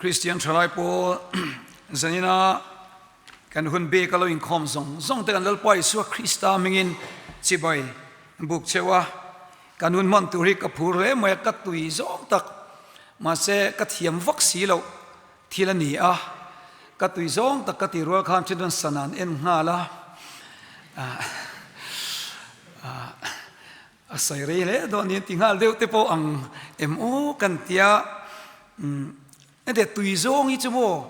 Kristian thalai pawl zanina kan hun bik a lo inkhawm zawng zawng te kan Lalpa Isua Krista hmingin chibai buk cheu a, kan hun hman tur hi ka phur hle mai a, ka tui zawng tak mahse ka thiam vak si loh thil a ni a, ka tui zawng tak ka ti rual khan then chuan sana an en nghal a, A sawi rei hle dawn niin ti nghal deuh te pawh ang em aw kan tia. Umm hete tui zawng hi chu maw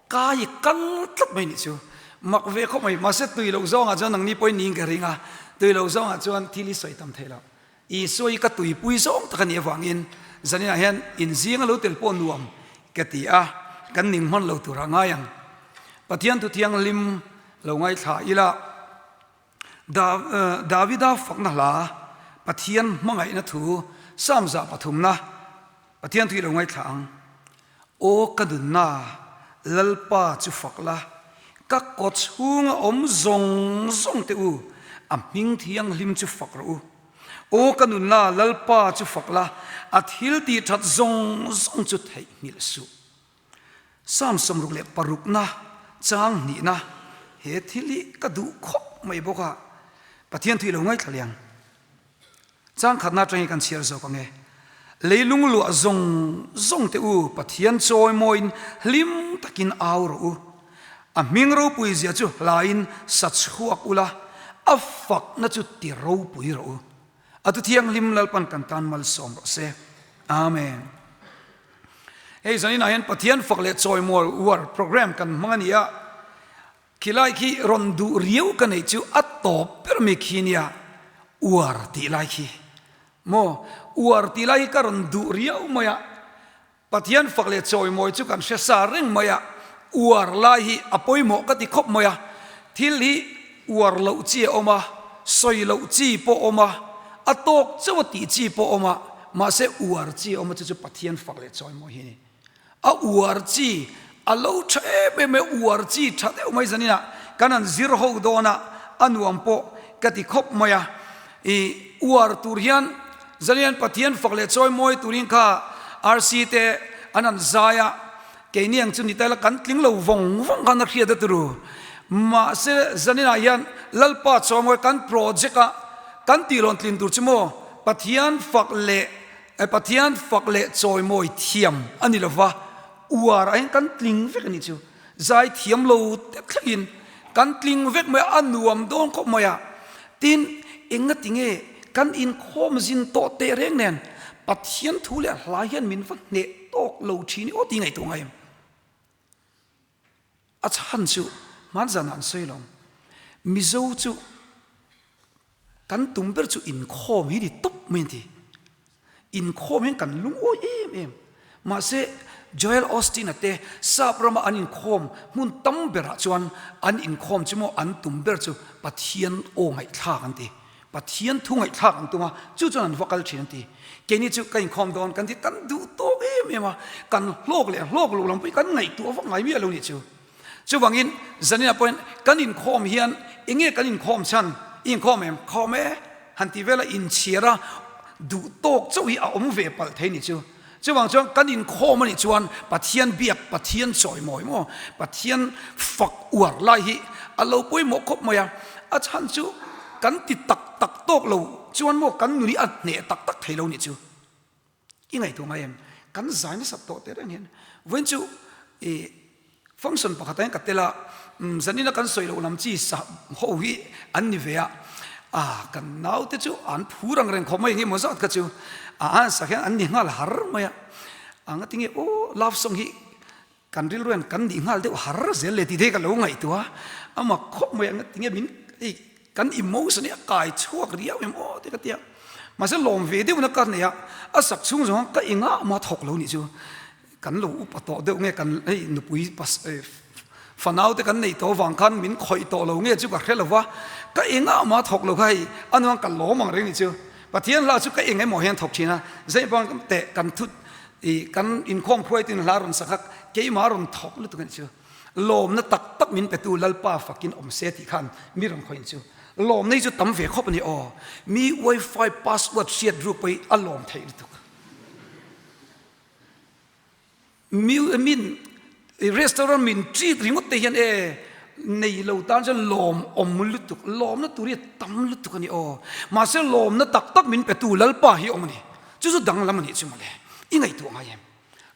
kai kal tlat mai nih chu mak ve khawp mai mahse tui loh zawngah chuan nangni pawhin niin ka ring a tui loh zawngah chuan thil hi sawi tam theih loh Isua hi ka tuipui zawng tak a nih avangin zaninah hian inzing a lo tel pawh nuam ka ti a kan ning hman lo turah ngai ang Pathian thu thianghlim lo ngaithla ila. Davida fakna hla, Pathian hmangaihna thu, Psalm zah pathumna, Pathian thu i lo ngaithla ang. Aw ka nunna, Lalpa chu fak la, ka kaw chhunga awm zawng zawng te u, a hming thianghlim chu fak rawh u. Aw ka nunna, Lalpa chu fak la, a thil tih that zawng zawng chu theihnghilh suh. Psalm 66na chang hnihna he thil hi ka duh khawp mai bawk a, Pathian thu i lo ngaithla liang. Chang khatna atangin kan chhiar zawk ang e. Leilung luah zawng zawng te u Pathian chawi mawiin hlim takin au rawh u. A hming ropui zia chu hlain sa chhuak ula, a fakna chu ti ropui rawh u. A tu thianghlim Lalpan kan tan malsawm rawh se. Amen. Hei zaninah hian Pathian fak leh chawimual uar program kan hmang a ni a, khilai khi rawn duh riau ka neih chu a tawp ber mi khi nia, uar tih lai khi. Maw, uar tih lai hi ka rawn duh riau mai a, Pathian fak leh chawimawi chu kan hre sa reng mai a, uar lai hi a pawimawh ka ti khawp mai a, thil hi uar loh chi a awm a, sawi loh chi pawh a awm a, a tawk chauh a tih chi pawh a awm a, mahse uar chi a awm a chu chu Pathian fak leh chawimawi hi a ni. A uar chi a lo tha em em e, uar chi tha deuh mai zaninah kan han zir ho dawn a, a nuam pawh ka ti khawp mai a. I uar tur hian zanian Pathian fak leh chawimawi turin kha RC te an han zai a, Keini ang chu ni ta ila kan tling lo vawng vawng khan a hriat a turu. Mahse zaninah hian Lalpa chawngawi kan project a kan tih rawn tlin tur chu maw Pathian fak leh Pathian fak leh chawimawi thiam a ni lova uar ah hian kan tling vek a nih chu. Zai thiam lo te thlengin kan tling vek mai a, a nuam dawn khawp mai a. Tin, enga tinge kan inkhawm zin tawh teh reng nen Pathian thu leh hla hian min va hneh tawk lo thin i aw tih ngaihtuah ngai em? A chhan chu hmanzanah an sawi lo. Mizo chu kan tum ber chu inkhawm hi ni tawp mai an ti. Inkhawm hian kan lungawi em em. Mahse, Joel Osteen-a te Sap rama an inkhawm hmun tam berah chuan an inkhawm chu maw an tum ber chu Pathian aw ngaihthlak an ti. Pathian thu ngaihthlak an tum a, chu chuan an va kal thin an ti. Keini chu ka inkhawm dawn kan ti, kan duh tawk em em a, kan hlawk leh hlawk loh lam pawh hi kan ngaihtuah vak ngai miah lo nih chu. Chuvangin zaninah pawhin kan inkhawm hian enge kan inkhawm chhan? I inkhawm em? Khawm e! Han tih vela inchhiar a duh tawk chauh hi a awm ve palh thei ni chu. Chuvang chuan kan inkhawm a nih chuan Pathian biak, Pathian chawimawi maw, Pathian fak uar lai hi a lo pawimawh khawp mai a. A chhan chu kan ti tak tak tawk lo chuan maw kan nun hi a hneh tak tak thei lo nih chu. I ngaihtuah ngai em? Kan zai nasat tawh teh reng hian vawiin chu i function pakhat ah hian ka tel a, zanina kan sawi loh lam chi sa ho hi an ni ve a, ah kan naute chu an phur ang reng khawp mai eng emaw zat kha chu a an sak hian an ni nghal har mai a, a ngatinge aw love song hi Kan rilru hian kan nih nghal deuh har zel le tih te hi ka lo ngaihtuah a, a mak khawp mai a, tinge min hei kan emotion hi a kai chhuak riau em aw te ka ti a, mahse lawm ve deuh na ka nei a, a sak chhung zawng khan ka engah mah thawk lo nih chu, kan lo upa tawh deuh nge kan hei nupui fanau te kan neih tawh avang khan min khawih tawh lo nge chu ka hre lo va, ka engah mah thawk lo kha hei a nuang ka lawm ang reng nih chu, Pathian hla chu ka eng emaw hian thawk thin a, zeihbang teh kan thut I kan inkhawm hruaitu in hla rawn sak a, keimah rawn thawk lutuk a nih chu. Lawmna tak tak min petu Lalpa fakin awm se tih khan mi rawn khawih chu. Lawmna hi chu tam ve khawp a ni aw. Mi wifi password hriat ruk pawh hi a lawm theih lutuk. Min restaurant min treat ringawt te hian e nei lo tan chuan lawm awm lutuk, lawmna tur hi a tam lutuk a ni aw. Mahse lawmna tak tak min petu Lalpa hi a awm a ni. Chu chu danglam a nih chu mawle. I ngaihtuah ngai em?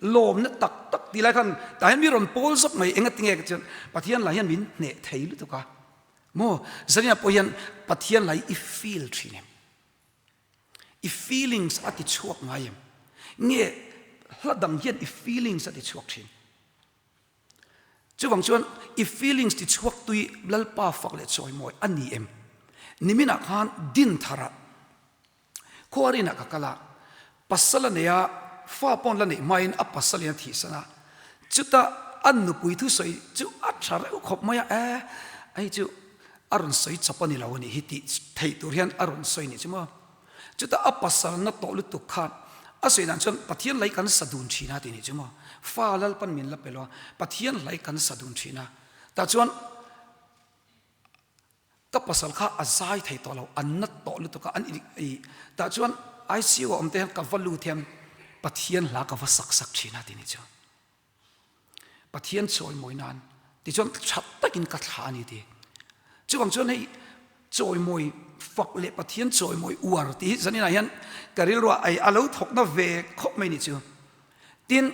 Lawmna tak tak tih lai khan tah hian mi rawn pawl zawk mai enga tinge ka chuan Pathian lah hian min hneh thei lutuk a. Maw Zanina pawh hian Pathian lah hi i feel thin em? I feelings a ti chhuak ngai em? Nge hla dang hian i feelings a ti chhuak thin? Chuvang chuan i feelings ti chhuak tui Lalpa fak leh chawimawi a ni em? Niminah khan Dintharah khuarinah ka kal a, pasal a nei a, fa pawn la neih hmain a pasal in a thihsan a, chuta a nupui thusawi chu a tha reuh khawp mai a, e hei chu a rawn sawi chawp a ni lo a nih hi tih theih tur hian a rawn sawi a nih chu maw. Chutah a pasal na tawh lutuk kha a sawi dan chuan Pathian hlai kan sa dun thin a tih nih chu maw. Fa Lalpan min la pe lo a, Pathian hlai kan sa dun thin a. Tah chuan ka pasal kha a zai thei tawh lo, a na tawh lutuk a, an i tah chuan ICU a awm te hian ka va lut hian Pathian hla ka va sak sak thin a tih nih chu. Pathian chawimawi nan tichuan tha takin ka thlah a ni ti. Chuvang chuan hei chawimawi fak leh Pathian chawimawi uar tih hi zaninah hian ka rilruah ei a lo thawkna ve khawp mai ni chu. Tin,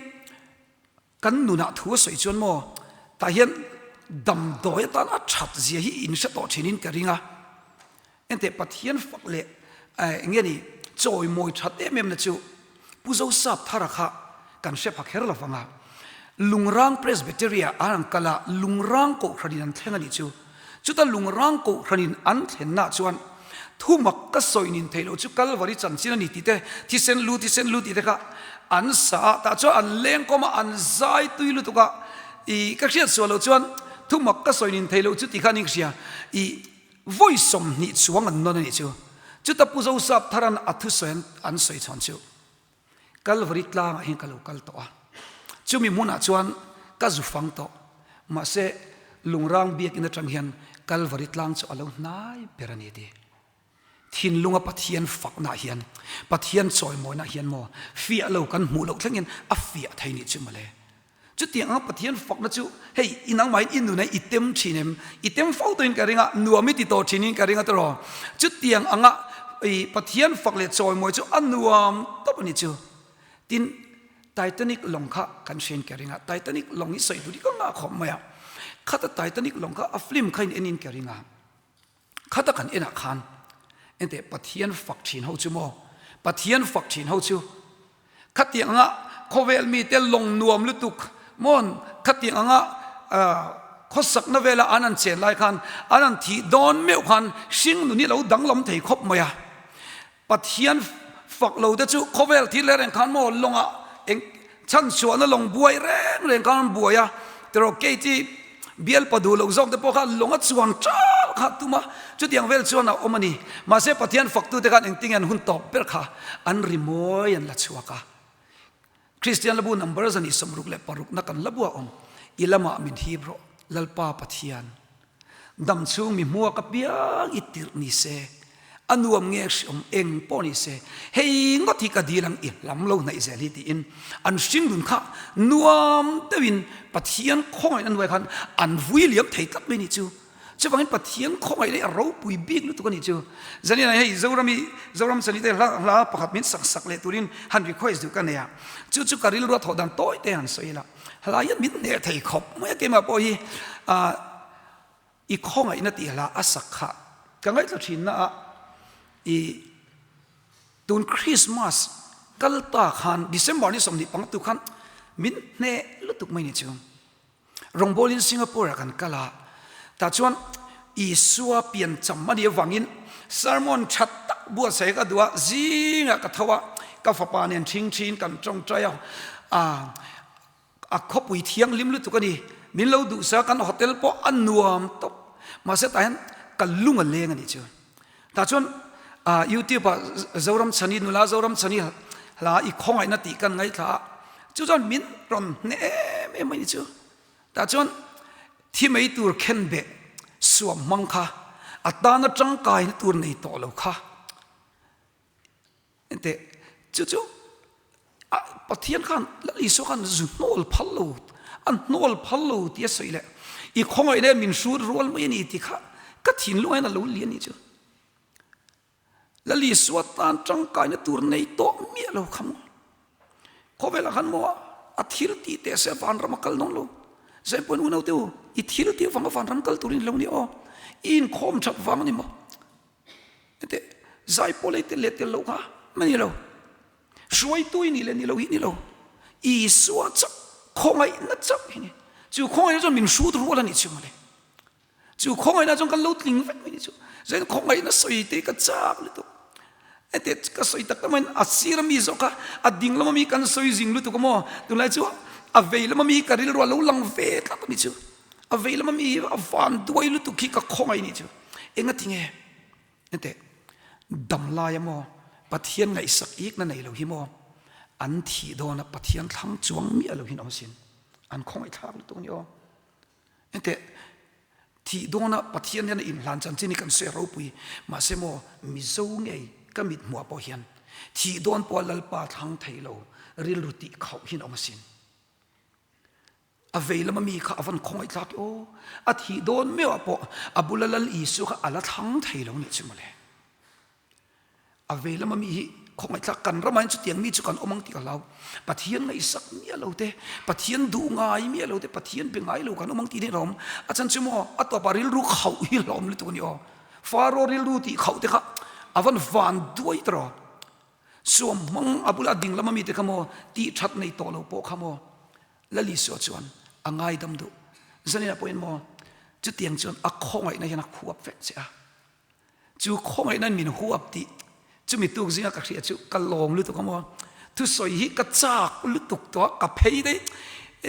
kan nunah thu a sawi chuan maw tah hian damdawi atan a that zia hi in hre tawh thinin ka ring a. Enteh Pathian fak leh eng nge ni chawimawi that em em na chu Pu Zosap Thara kha kan hre pha kher lo vang a. Lungrang Presbytery ah an kal a, Lungrang Kohhranin an thleng a nih chu. Chuta Lungrang Kohhranin an thlenna chuan thumak ka sawi nin theih loh chu Kalvari chanchin a ni tih te, thisen lu thisen lu tih te kha an sa a, tah chuan an lengkawm a, an zai tui lutuk a. I ka hriat sual loh chuan thumak ka sawi nin theih loh chu tih kha an inhria. I Vawi 20 chuang an nawn a nih chu. Chuta Pu Zosap Tharan a thusawi an sawi chhawn chu, Kalvari tlangah hian ka lo kal tawh a, chumi hmunah chuan ka zu fang tawh. Mahse, Lungrang biakinn atang hian Kalvari tlang chu a lo hnai ber a ni ti. Thinlunga Pathian faknaah hian, Pathian chawimawinaah hian maw fiah lo kan hmuh loh thlengin a fiah thei nih chu mawle. Chutiang anga Pathian fakna chu hei i nangmahin i nuna i tem thin em? I tem fo tawhin ka ring a, nuam i ti tawh thinin ka ring a tawh. Chutiang anga i Pathian fak leh chawimawi chu a nuam tawp a ni chu. Tin, Titanic lawng kha kan hriain ka ring a, Titanic lawng hi sawi duh dik ang a khawp mai a. Khata Titanic lawng kha a film kha in enin ka ring a. Khata kan enah khan enteh Pathian fak thin ho chu maw? Pathian fak thin ho chu khatiang anga khawvel mite lawng nuam lutuk mawn khatiang anga khawsakna vela an an chen lai khan an an thih dawn meuh khan hring nun hi lo danglam thei khawp mai a. Pathian fak lo te chu khawvel thil leh reng khan maw lawngah eng chhanchhuahna lawng buai reng reng khan an buai a, tiraw Katie bialpa duh loh zawk te pawh kha lawng a chuan ṭal kha a tum a, chutiang vel chuan a awm a ni. Mahse Pathian faktute khan engtin nge an hun tawp ber kha an rimawi an la chhuak a. Kristian labu number 166 na kan la bua awm, I lamah min hip rawh, Lalpa Pathian. Dam chhung mi hmuak apiang i tirh ni se, a nuam nge hriawm eng pawh ni se, hei ngawt hi ka dil ang i hlam lo hnaih zel hi tiin an hringnun kha nuam deuhin Pathian khawngaihna hnuai khan an vui liam thei tlat mai ni chu. Chuvangin Pathian khawngaih leh a ropui bik lutuk a nih chu. Zanin ah hei Zoram i Zoram chani te hla hla pakhat min sak sak leh turin han request duh ka nei a. Chu chu ka rilru a thawh dan tawi te han sawi ila. Hla hian min hneh thei khawp mai a keimah pawh hi ah i khawngaihna tih hla a sak kha ka ngaithla thin na a i tun Christmas kal ta khan December ni 25 tu khan min hneh lutuk mai ni chu. Rawngbawlin Singapore ah kan kal a, tah chuan Isua pian cham a nih avangin sermon tha tak buatsaih ka duh a, zingah ka tho a, ka fapa nen thing thin kan tawngtai a, a khawpui thianghlim lutuk a ni, min lo duhsa kan hotel pawh a nuam tawp, mahse tah hian ka lung a leng a nih chu. Tah chuan YouTube ah Zoram Chhani nula Zoram Chhani hla i khawngaihna tih kan ngaithla a, chu chuan min rawn hneh em em mai ni chu. Tah chuan thi mai tur khen beh suam hmang kha a tana tangkaina tur nei tawh lo kha. Enteh, chu chu. Pathian khan Lal Isua khan zu hnawl phal lo, a hnawl phal lo tih a sawi leh i khawngaihna hian min hrut rual mai a ni tih kha ka thinlung ah hian a lo lian a nih chu. Lal Isua tan tangkaina tur nei tawh miah lo kha maw? Khawvelah khan maw a thil tih teh se vanram a kal dawn lo. Zaipuan unaute u, i thil tih vanga vanram kal turin lo ni aw. I inkhawm that vang a ni maw? Hete zaipawl ei tel leh tel loh kha a ni lo. Hruaitu i nih leh nih loh hi ni lo. Isua chauh, khawngaihna chauh hi ni. Chu khawngaihna chuan min hrut rual a nih chu mawle. Chu khawngaihna chuan kan lo tling vek mai ni chu. Chuan khawngaihna sawi te ka chak lutuk. Hete ka sawi tak tak maiin a sir ami zawk kha a ding lam ami kan sawi zing lutuk a maw? Tunlai chu a vei lam ami ka rilru a lo lang ve tlat a ni chu. A vei lam ami a van duai lutuk hi ka khawngaih ni chu. Engati nge? Hete dam lai a maw? Pathian ngaihsak ikna nei lo hi maw? An thih dawn a Pathian thlang chuang miah lo hin awm sin. An khawngaih thlak lutuk a ni aw. Enteh, thih dawna Pathian hian a inhlan chanchin hi kan sawi ropui, mahse maw Mizo ngei ka mit hmuah pawh hian thih dawn pawha Lalpa thlang thei lo rilru tih khauh hian a awm asin. A vei lama mi kha a van khawngaih tlak i aw, a thih dawn meuhah pawh a bula Lal Isua kha a la thlang thei lo nih chu mawle. A vei lama mi hi khawngaihthlak kan ramah hian chutiang mi chu kan awm ang tih ka hlau. Pathian ngaihsak miah lo te, Pathian duh ngai miah lo te, Pathian be ngai lo kan awm ang tih hi hlawm. A chhan chu maw a tawpah rilru khauh hi hlawm lutuk a ni aw. Faro rilru tih khauh te kha a van van duai ta rawh. Suam hmang a bula ding lama mi te kha maw tih that nei tawh lo pawh kha maw Lal Isua chuan a ngaidam duh. Zaninah pawhin maw chutiang chuan a khawngaihna hian a khuap vek che a. Chu khawngaihna min huap tih chumi tuk zinga ka hria chu ka lawm lutuk a maw. Thusawi hi ka chak lutuk tawh a, ka phei daih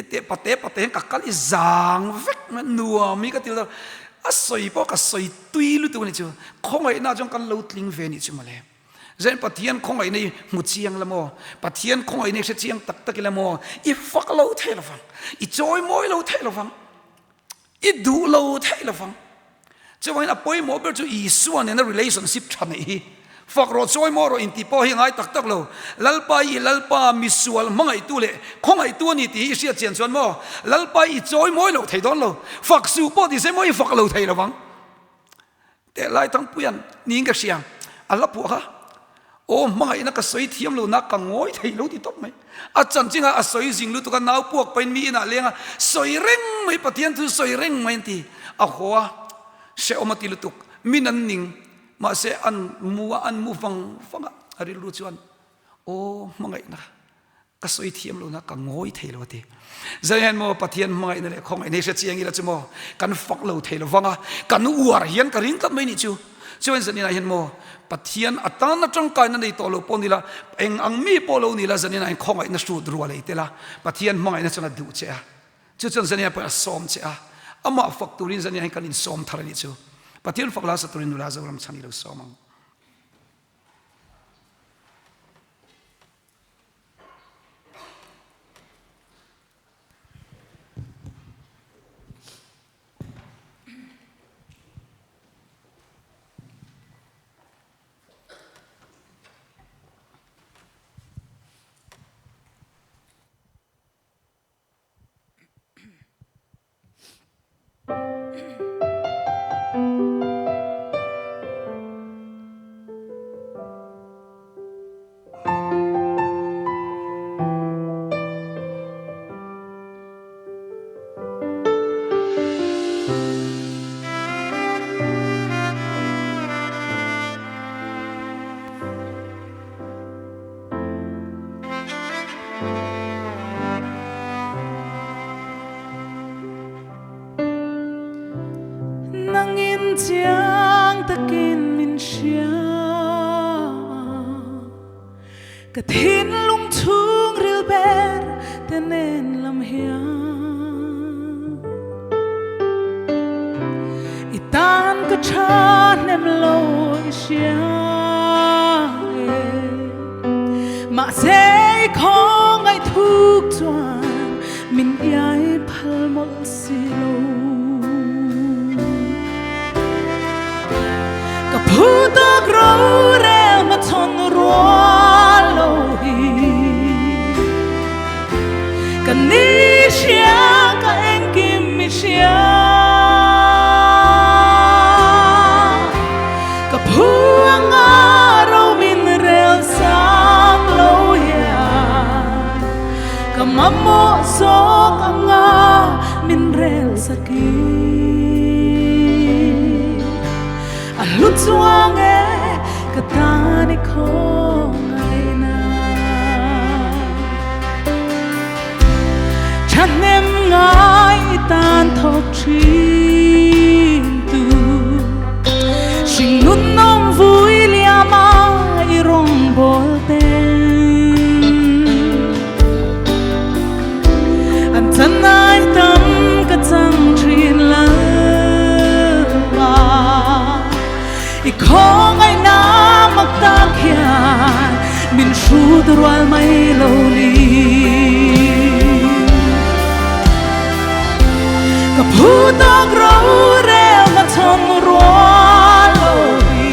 teh pate pate hian ka kal i zang vek mai nuam hi ka ti lo. A sawi pawh ka sawi tui lutuk a ni chu. Khawngaihna chuan kan lo tling ve nih chu mawle. Zain Pathian khawngaihna hi hmu chiang la maw? Pathian khawngaihna hi hre chiang tak tak ila maw? I fak lo thei lovang, i chawi mawi lo thei lovang. I duh lo theih lovang. Chuvangin a pawimawh ber chu Isua nena relationship tha neih hi. Fak rawh chawi maw rawh intih pawh hi a ngai tak tak lo. Lalpa i Lalpa misual hmangaihtu leh khawngaihtu a ni tih hi i hriat chian chuan maw Lalpa i chawi mawi lo thei dawn lo. Fak suh pawh ti se maw i fak lo thei lovang. Teh lai Thangpuia'n niin ka hria, a la puah kha. Aw hmangaihna ka sawi thiam lo na ka ngawi thei lo ti tawp mai. A chanchinga a sawi zing lutuk a, nau puak pahin mi inah leng a, sawi reng mai Pathian thu sawi reng mai an ti. A haw a, hrehawm a ti lutuk, min an ning, mahse an mu a, an mu vang vang a, a rilru chuan aw hmangaihna Ka sawi thiam lo na ka ngawi thei lo a ti. Zai hian maw Pathian hmangaihna leh khawngaihna hi hre chiang ila chu maw kan fak lo thei lo vang a, kan uar hian ka ring tlat mai nih chu. Chuan zaninah hian maw Pathian a tan atangkaina nei tawh lo pawh ni la, eng ang mi pawh lo ni la zaninah hian khawngaihna hrut rual ei tel a, Pathian hmangaihna chuan a duh che a. Chu chuan zaninah pawhin a sawm che a, amah fak turin zaninah hian kan insawm thar a nih chu. Pathian fak la sa turin nula Zoram chhan i lo sawm ang. Nangin chiang takin min hria Ka thinlung chhungril ber te nen lam hian I tan ka tha hnem lo i hria e Mahse i khawngaih thuk chuan min iai phal mawlh si lo. Ka phu tawk rorel hmachhawn rual lo hi. rel saki A hlu chuang e ka tan i khawngaihna Thahnem ngai i tan thawk thin tu Hringnun nawm vui liam a i rawngbawl ten An chan ai tam ka chang thin Lalpa I khawngaihna mak tak hian min hrut rual mai lo ni. Ka phu tawk rorel na chhawng rual lo hi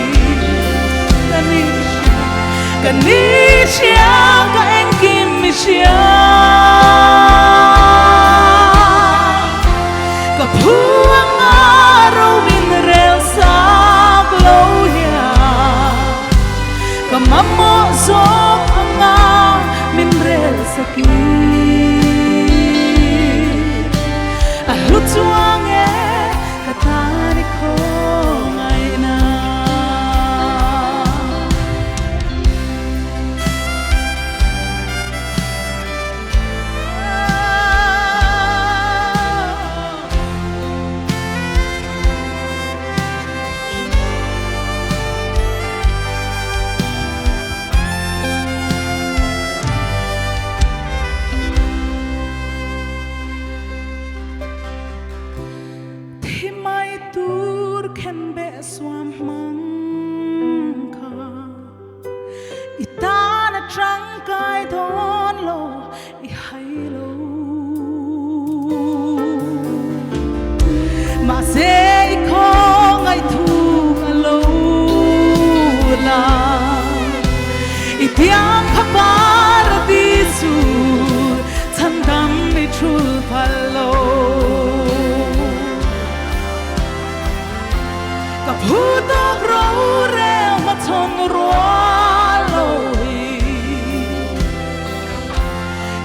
ka ni ka ni hria ka engkim mi hria Ka phu anga ro min rel sak lo hian Ka mamawh zawk anga min rel saki A hlu chuang e ka tan i khawngaihna. Thi mai tur khenbeh suam hmang kha I tan a tangkai dawn lo i hai lo. Mahse i khawngaih thuk a lo la, i tiang kha paradisu chhandam i thul phal lo. Ka phu tawk rorel hmachhawn rual lo hi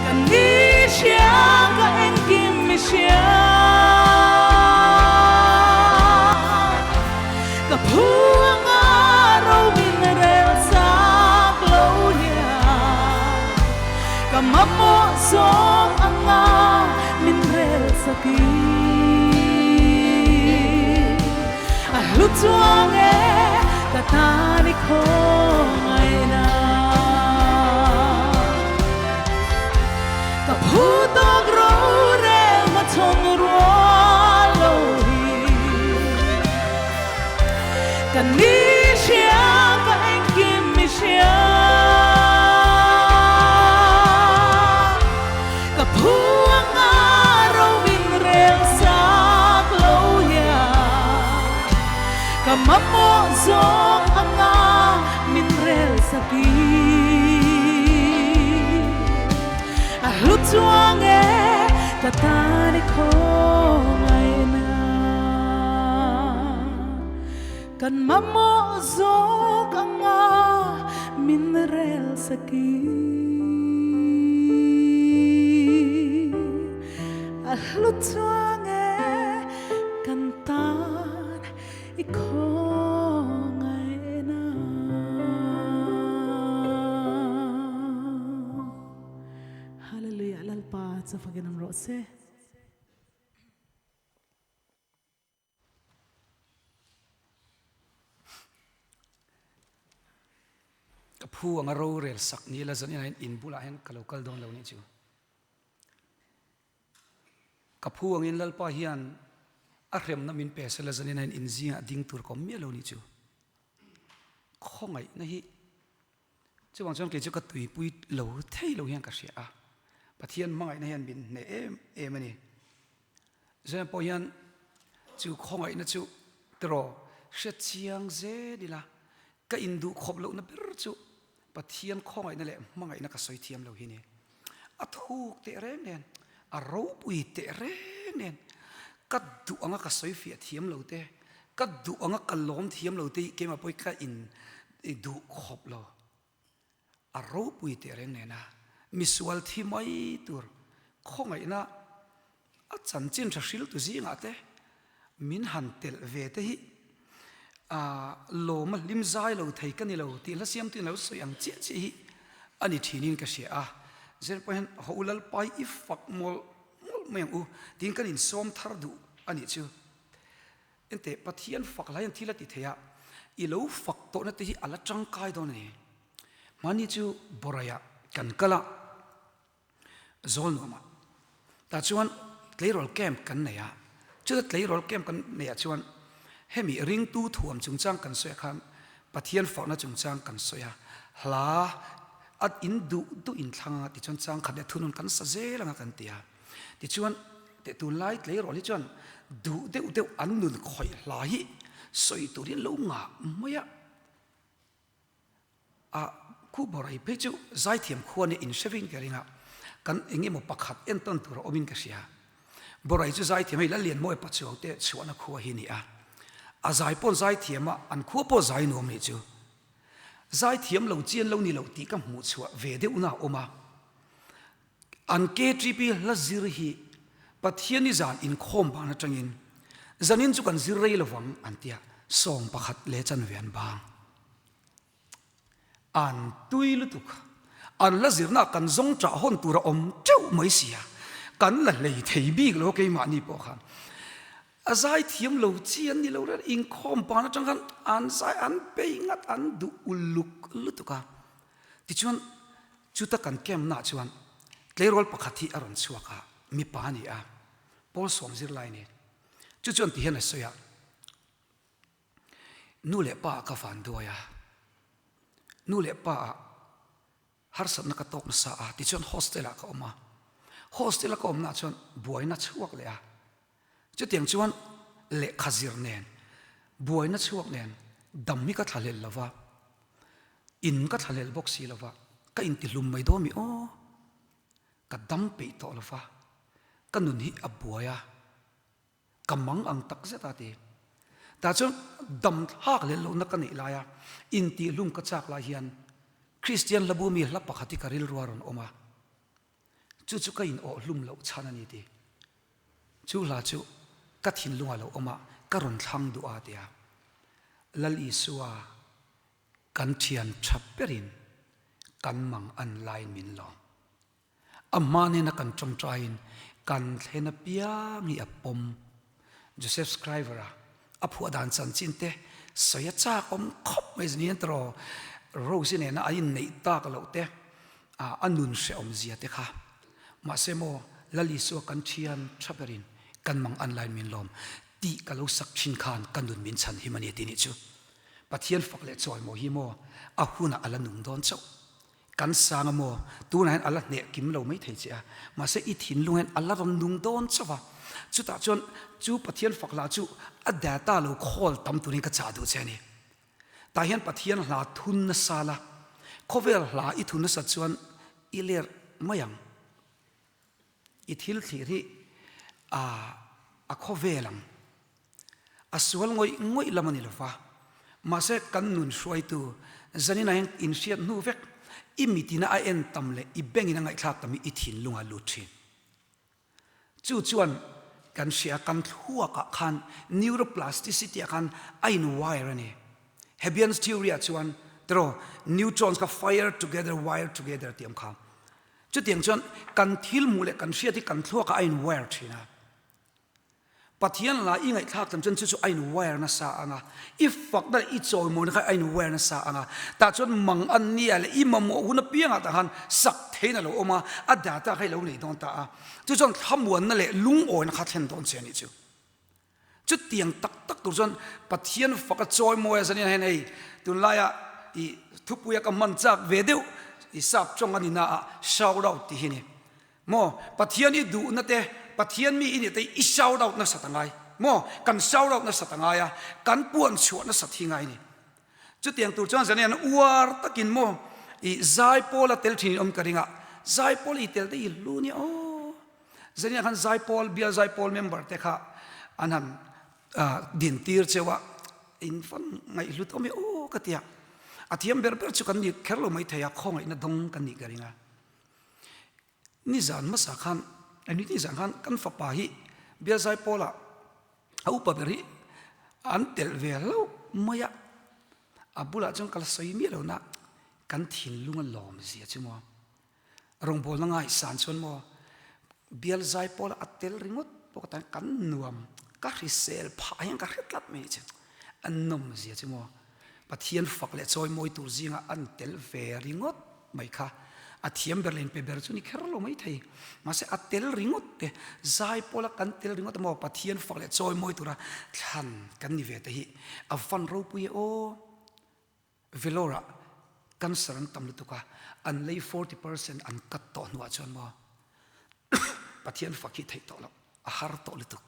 Ka ni hria ka engkim mi hria Ka phu anga ro min rel sak lo hian Ka mamawh zawk anga min rel sak i A hlu chuang e ka tan i khawngaihna Ka phu tawk rorel hmachhawn rual lo hi Ka ni hria ka engkim mi hria Ka phu anga ro min rel sak lo hian Ka mamawh zawk anga min rel sak i A hlu chuang e ka tan i khawngaihna Kan mamawh zawk anga min rel sak i A hlu chuang e kan tan i khawngaihna. Hallelujah Lalpa chu fakin awm rawh se. Ka phu anga rorel sak ni la zanin ah hian in bulah hian ka lo kal dawn lo nih chu. Ka phu angin Lalpa hian a hremna min pe sela zanin ah hian in zingah ding tur ka awm miah lo nih chu. Khawngaihna hi chuvang chuan kei chu ka tuipui lo thei lo hian ka hria a. Pathian hmangaihna hian min hneh em em a ni. Zem pawh hian chu khawngaihna chu tiraw hre chiang zel ila ka induh khawp lohna ber chu Pathian khawngaihna leh hmangaihna ka sawi thiam lo hi ni. A thuk teh reng nen, a ropui teh reng nen, ka duh anga ka sawi fiah thiam lo te, ka duh anga ka lawm thiam lo te hi keimah pawh hi ka induh khawp lo. A ropui teh reng nena misual thi mai tur khawngaihna. A chanchin tha hriltu zingah te min han telh ve te hi lawma hlim zai lo thei ka ni lo tih hla siamtu in a lo sawi ang chiah chiah hi a ni thinin ka hria a. Zir pawh hian haw u Lalpai i fak mawlh mawlh mai ang u tiin kan insawm thar duh a nih chu. Enteh Pathian fak lai hian thil a ti thei a, i lo fak tawhna te hi a la tangkai dawn a ni. Hmani chu Bawraiah kan kal a. Zawl nuam ah. Tah chuan tleirawl camp kan nei a, chuta tleirawl camp kan nei ah chuan hemi ringtu thuam chungchang kan sawi ah khan Pathian fakna chungchang kan sawi a, hla a in duh duh in thlang anga tichuan changkhat leh thunun kan sa zel anga kan ti a. Tichuan teh tunlai tleirawl hi chuan duh deuh deuh an nun khawih hla hi sawi turin lo ngah mai a. A khu borai phei chu zaithiam khua nia in hre vin ka ring a, kan eng emaw pakhat entawn tur a awmin ka hria. Borai chu zaithiam hei Lallianmawi Pachuau te chhuahna khua hi ni a, a zai pawn zaithiam a, an khua pawh zai nuam nih chu. Zaithiam lo chian lo ni lo tih ka hmuh chhuah ve deuhna a awm a. An KTP hla zir hi Pathiani zan inkhawm ban atangin zanin chu kan zir rei lovang an tia, sawm pakhat leh chanve an bang. An tui lutuk. An la zirna kan zawng chah hawn tur a awm teuh mai sia. Kan la hlei thei bik lo keimahni pawh khan. A zai thiam lo chi an ni lo reng inkhawm pan atang khan an zai an bei ngat an duh uluk lutuk a. Tichuan chuta kan camp nah chuan tleirawl pakhat hi a rawn chhuak a, mipa a ni a, Paul sawm zirlai a ni. Chu chuan ti hian a sawi a. Nu leh pa ah ka van duai a, nu leh pa ah harsatna ka tawk nasa a tichuan hostel ah ka awm a, hostel a ka awmna ah chuan buaina chhuak leh a, chutiang chuan lehkha zir nen buaina chhuak nen dam hi ka thlahlel lo va, in ka thlahlel bawk si lo va, ka intihlum mai dawn mi aw, ka dam peih tawh lo va, ka nun hi a buai a. Ka mang ang tak zet a ti. Tah chuan dam thlak leh lohna ka neih laia intihhlum ka chak lai hian Kristian hlabu mi hla pakhat hi ka rilru a rawn awm a, chu chu ka inawh hlum loh chhan a ni ti. Chu hla chu ka thinlung a lo awm a, ka rawn thlang duh a ti a. Lal Isua kan thian tha berin kan mang an laiin min lawm. A hma nena kan tawngtaiin kan thlen apiang hi a pawm. Joseph Scriver-a a phuah dan chanchin te sawi a chak awm khawp mai zin hian tiraw Rose-i nena an inneih tak loh te a nun hrehawm zia te kha. Mahse maw Lal Isua kan thian tha berin kan mang an laiin min lawm tih ka lo sak thin khan ka nun min chhan him a ni tih nih chu. Pathian fak leh chawimaw hi maw a hunah a la nung dawn chauh. Kan sang a maw? Tunah hian a la hneh kim lo mai thei che a, mahse i thinlung hian a la rawn nung dawn chauh a. Chutah chuan chu Pathian fak hla chu a data lo khawl tam turin ka chah duh che a ni. Tah hian Pathian hla thun nasa la, khawvel hla i thun nasat chuan i ler mai ang. I thil thlir hi a a khawvel ang. A sual ngawih ngawih lam a ni lova. Mahse kan nun hruaitu zaninah hian inhriat hnu vek i mitina a en tam leh i bengin a ngaihthlak tam hi i thinlung a lut thin. Chu chuan kan hria kan thluakah khan neuroplasticity ah khan a in wire a ni. Hebbian's theory ah chuan tiraw neutrons kha fire together wire together tih ang kha. Chutiang chuan kan thil hmuh leh kan hriat hi kan thluakah a in wire thin a. Pathian la i ngaihthlak tam chuan chu chu a in wire nasa ang a, i fakna leh i chawimawina kha a in wire nasa ang a. Tah chuan mang an nia leh i mamawh hun apiangah tah khan sak theiin a lo awm a, a data kha i lo nei dawn ta a. Chu chuan thlamuanna leh lungawina kha thlen dawn che a nih chu. Chutiang tak tak tur chuan Pathian faka chawimawi a zanin hian hei tunlaia i thupuia ka hman chak ve deuh i sap tawng a ni na ah shout out tih hi ni maw Pathian i duhna te Pathian mi i nih te i shout out nasat a ngai maw kan shout out nasat a ngai a kan puan chhuah nasat hi ngai ni chutiang tur chuan zanin hian uar takin maw i zaipawl a tel thin in awm ka ring a zaipawl i tel te i hlu nia aw. Zaniah khan Zaipawl, Bial Zaipawl member te kha an han din tir cheu a, in van ngaihhlut awm e aw ka ti a. A thiam ber ber chu kan ni kher lo mai thei a, khawngaihna dawng kan nih ka ring a. Nizan hmasa khan. Ni zan khan kan fapa hi Bial Zaipawl ah a upa ber hi an telh ve hlauh mai a, a bulah chuan ka la sawi miah lo na kan thinlung a lawm zia chu maw. Rawngbawlna ngaihsan chuan maw Bial Zaipawl ah a tel ringawt pawh ka tan kan nuam ka hrisel phah hian ka hre tlat mai chu a nawm zia chu maw Pathian fak leh chawimawi tur zingah an tel ve ringawt mai kha a thiam ber leh inpe ber chu ni kher lo mai thei. Mahse a tel ringawt te, zai pawla kan tel ringawt emaw Pathian fak leh chawimawi tura thlan kan ni ve te hi a van ropui e aw. Vellore ah cancer an tam lutuk a, an lei 40% an cut tawh hnuah chuan maw Pathian fak hi theih tawh loh, a har tawh lutuk.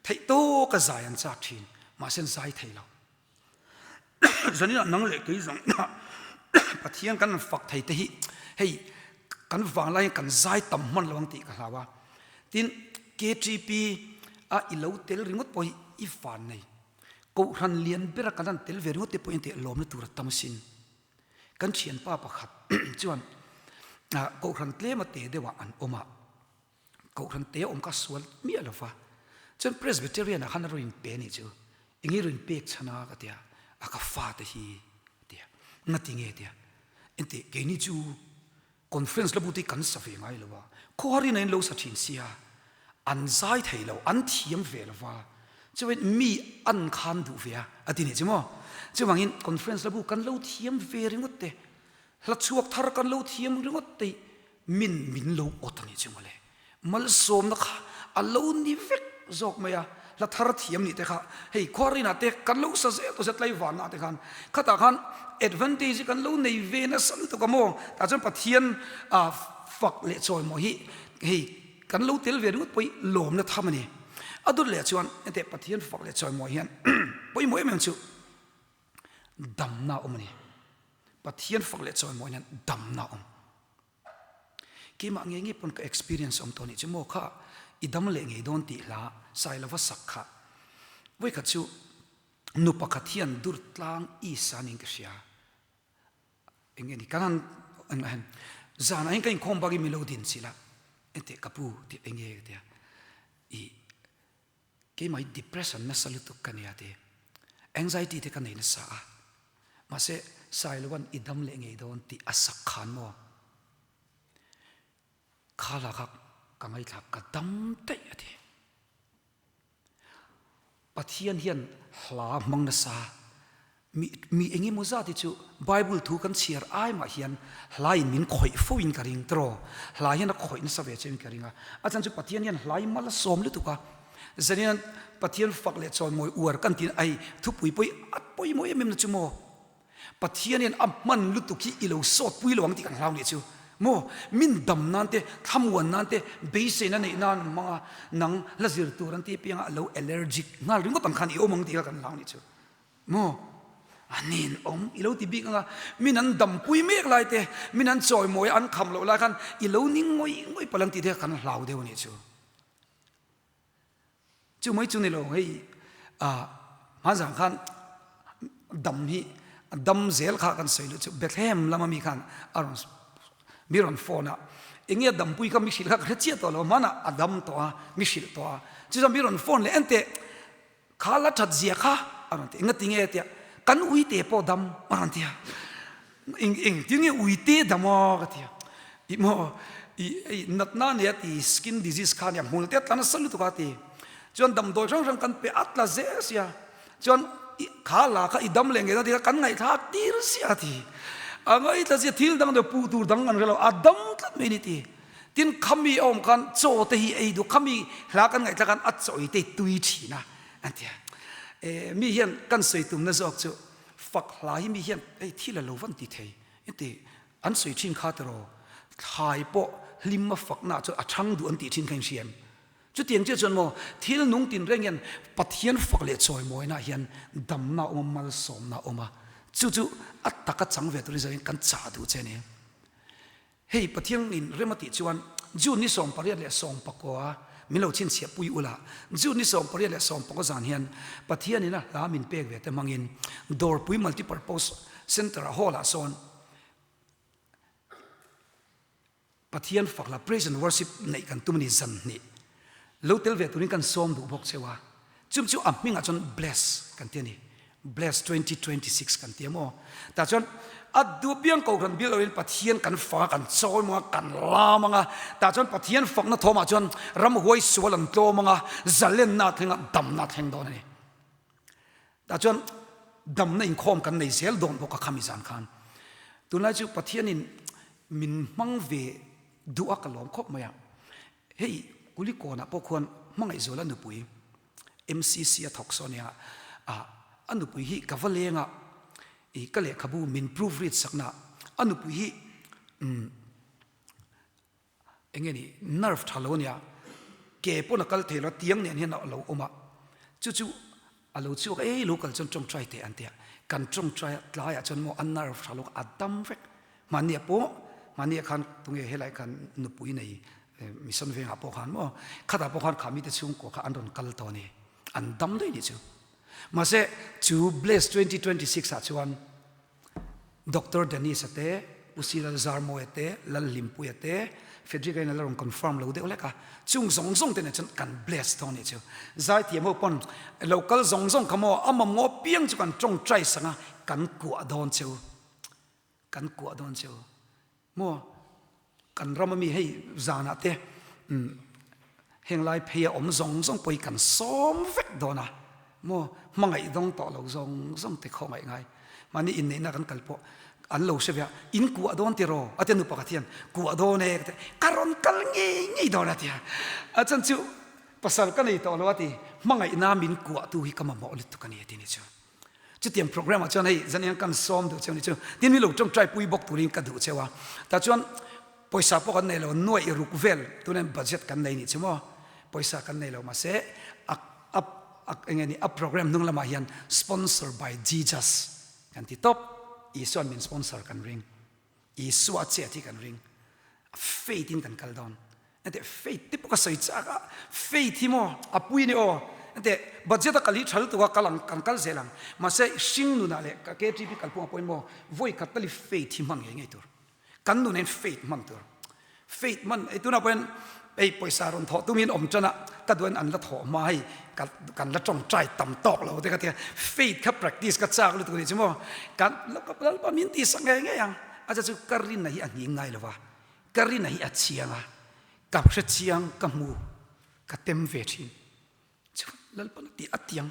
Theih tawka zai an chak thin, mahse an zai thei lo. Zaninah nang leh kei zawng Pathian kan fak thei te hi hei kan vanglai hian kan zai tam hman lo ang tih ka hlau a. Tin, KTP a i lo tel ringawt pawh hi i van nei. Kohhran lian bera kan han tel ve ringawt te pawh hi teh lawmna tur a tam asin. Kan thianpa pakhat chuan kohhran tlema te deuhah an awm a. Kohhran te awm kha sual miah lo va, chuan Presbyterian ah khan a rawn inpe a nih chu, eng i rawn pek chhan a ka ti a, a ka fate hi a ti a, ngati nge a ti a, engteh keini chu conference la bu te hi kan sa ve ngai lo a, khawharin a in lo sa thin sia, an zai thei lo, an thiam ve lo va, chuan mi an khan duh ve a, a ti nih chu maw, chuvangin conference la bu kan lo thiam ve ringawt te, hla chhuak thar kan lo thiam ringawt te hi Min min lo awt a nih chu mawle. Malsawmna kha a lo ni vek zawk mai a, hla thar thiam nih te kha hei khuarinah te kan lo sa zel tawh sia tlaivanah te khan khatah khan advantage hi kan lo nei ve nasa lutuk a maw tah chuan Pathian ah fak leh chawimaw hi hei kan lo tel ve ringawt pawh hi lawmna tham a ni. A dawt leh chuan hetiang Pathian fak leh chawimaw hian pawimawh em em chu damna a awm a ni. Pathian fak leh chawimawi hian damna a awm. Keimah ngei ngei pawn ka experience awm tawh nih chu maw kha i dam leh ngei dawn tih hla Sailova sak kha vawikhat chu nu pakhat hian dur tlang East a niin ka hria. Eng nge ni kan han engah hian zanah hian ka inkhawm bak in min lo din chilh a enteh ka pu tih eng nge ka ti a i Keimah hi depression nasa lutuk ka nia ti. Anxiety te ka nei nasa a. Mahse Sailoan i dam leh ngei dawn tih a sak khan maw? Kha la kha ka ngaithla ka dam daih a ti. Pathian hian hla hmang nasa Mi, mi eng emaw zat hi chu Bible thu kan chhiar ai mah hian hla in min khawih fo in ka ring tiraw? Hla hian a khawih nasa ve cheu in ka ring a. A chhan chu Pathian hian hla hi mal a sawm lutuk a. Zanin Pathian fak leh chawimawi uar kan tin ai thupui pawh hi a pawimawh em em na chu maw? Pathian hian a hman lutuk hi i lo sawt pui lo ang tih kan hlau nih chu maw? Min dam nan te, thlamuan nan te, beiseina neih nan hmang a, nang hla zir tur an tih apianga a lo allergic nghal ringawt ang khan i awm ang tih kha kan hlau nih chu. Maw? A nen awm i lo ti bik anga min an dampui mek lai te, min an chawimawi a an kham loh lai khan i lo ning ngawih ngawih palh ang tih te kha kan hlau deuh a nih chu. Chu mai chu ni lo hei ah hmanzang khan dam hi dam zel kha kan sawi luh chu Bethlehem lama mi khan a rawn mi rawn phone a enge a dampui kha mi hrilh kha ka hre chiah tawh lo hmanah a dam tawh a mi hrilh tawh a chu chuan mi rawn phone leh enteh Kha la that zia kha a rawn ti. Engati nge tia kan uite pawh dam a rawn ti a. Eng eng tin nge uite dam aw ka ti a. I maw i i natna nia ti skin disease kha nia hmul te a tla nasa lutuk a ti. Chuan damdawi hrang hrang kan pe a tla zel sia. Chuan i kha la kha i dam leh ngei dawn ti kha kan ngaihthlak tir sia a ti. A ngaithla sia thil dang deuh puh tur dang an hre lo a dam tlat mai a ni ti. Tin, khami a awm khan chaw te hi ei duh, khami hla kan ngaihthlak khan a chaw ei te hi tui thin a, an ti a. Eh, mi hian kan sawi tumna zawk chu fak hla hi mi hian hei thil a lo van ti thei inti an sawi thin kha tiraw, thlai pawh hlim a fakna ah chuan a chhang duh an tih thin kha in hria em? Chutiang chiah chuan maw thil nung tin reng hian Pathian fak leh chawimawina hian damna a awm a, malsawmna a awm a, chu chu a taka chang ve turin zanin kan chah duh che a ni. Hei Pathian in rem a tih chuan June ni 18 leh 19 min lo chhinchhiah pui ula, June ni 18 leh 19 zan hian Pathian in a hla min pek ve te hmangin Dawrpui Multipurpose Centre ah hall ah sawn. Pathian fak la praise and worship neih kan tum a ni zan hnih. Lo tel ve turin kan sawm duh bawk cheu a. Chum chu a hmingah chuan bless kan ti a ni. Bless 2026 kan ti a maw? Tah chuan a duh piang kohhran bil loin Pathian kan fak a, kan chawi maw a, kan lam ang a. Tah chuan Pathian fakna thawmah chuan ramhuai sual an tlawm ang a, zalenna a thleng a, damna a thleng dawn a ni. Tah chuan damna inkhawm kan nei zel dawn bawk a khami zan khan. Tunlai chu Pathianin min hmang ve duh a ka lawm khawp mai a. Hei Kulikawnah pawh khuan Hmangaihzuala nupui MCC a thawk saw nia a, a nupui hi ka va leng a, i ka lehkhabu min proof read sakna a nupui hi umm eng nge ni nerve tha lo ania ke pawn a kal thei lo a tiang nen hian a lo awm a chu chu a lo chhuak a ei lo kal chuan tawngtai teh an ti a kan tawngtai a tlaiah chuan maw a nerve tha lo a dam vek mahnia pawh mahnia khan tunge helai khan nupui nei mission vengah pawh khan maw khatah pawh khan kha mite chhungkua kha an rawn kal tawh a ni an dam daih ni chu mahse chu bless 2026 ah chuan Doctor Dennis-a te, Pu Si Lalzarmawia te, Lalhlimpuia te, Frederick-a in a la rawn confirm lo deuh hlek a, chung zawng zawng te nen chuan kan bless dawn nih chu. Zaithiam ho pawn lo kal zawng zawng kha maw a mamawh apiang chu kan tawngtai sang a, kan kuah dawn cheu, kan kuah dawn cheu. Maw kan ram ami hei zanah te heng lai phei a awm zawng zawng pawh hi kan sawm vek dawn a maw hmangaih dawng tawh lo zawng zawng te khawngaih ngai mahni inneihna kan kal pawh an lo hre ve a in kuah dawn tiraw a tia nu pakhat hian kuah dawn e ka ti ka rawn kal ngei ngei dawn a tia a chan chu pasal ka nei tawh lo a ti hmangaihna min kuah tu hi ka mamawh lutuk a ni a ti ni chu. Chutiang program ah chuan hei zan hian kan sawm duh cheu ni chu tin mi lo tawngtai pui bawk turin ka duh cheu a tah chuan pawisa pawh kan nei lo nuaih ruk vel tunah hian budget kan nei nih chu maw pawisa kan nei lo mahse a a a enge ni a program hnung lamah hian sponsor by Jesus kan ti tawp Isuan min sponsor kan ring. Isua chiat hi kan ring. Faith in kan kal dawn. Ente faith te pawh ka sawi chak a, faith hi maw a pui ni aw. Ente budget a kal hi tha lutuk a, kal ang kan kal zel ang. Mahse hring nunah leh ka KTP kalphungah pawhin maw vawi khat tal hi faith hi hman ngei ngei tur. Kan nunah hian faith hman tur. Faith man ei tunah pawhin ei pawisa rawn thawh tumin awm tan a, ka duhin an la thawh hma hei ka kan la tawngtai tam tawk lo te ka tia faith kha practice ka chak lutuk anih chu maw kan Lalpa min tih sak ngei ngei ang a chu chu ka rinna hi a nghing ngai lo va ka rinna hi a chiang a ka hre chiang ka hmu ka tem ve thin chuan Lalpan a tih a tiang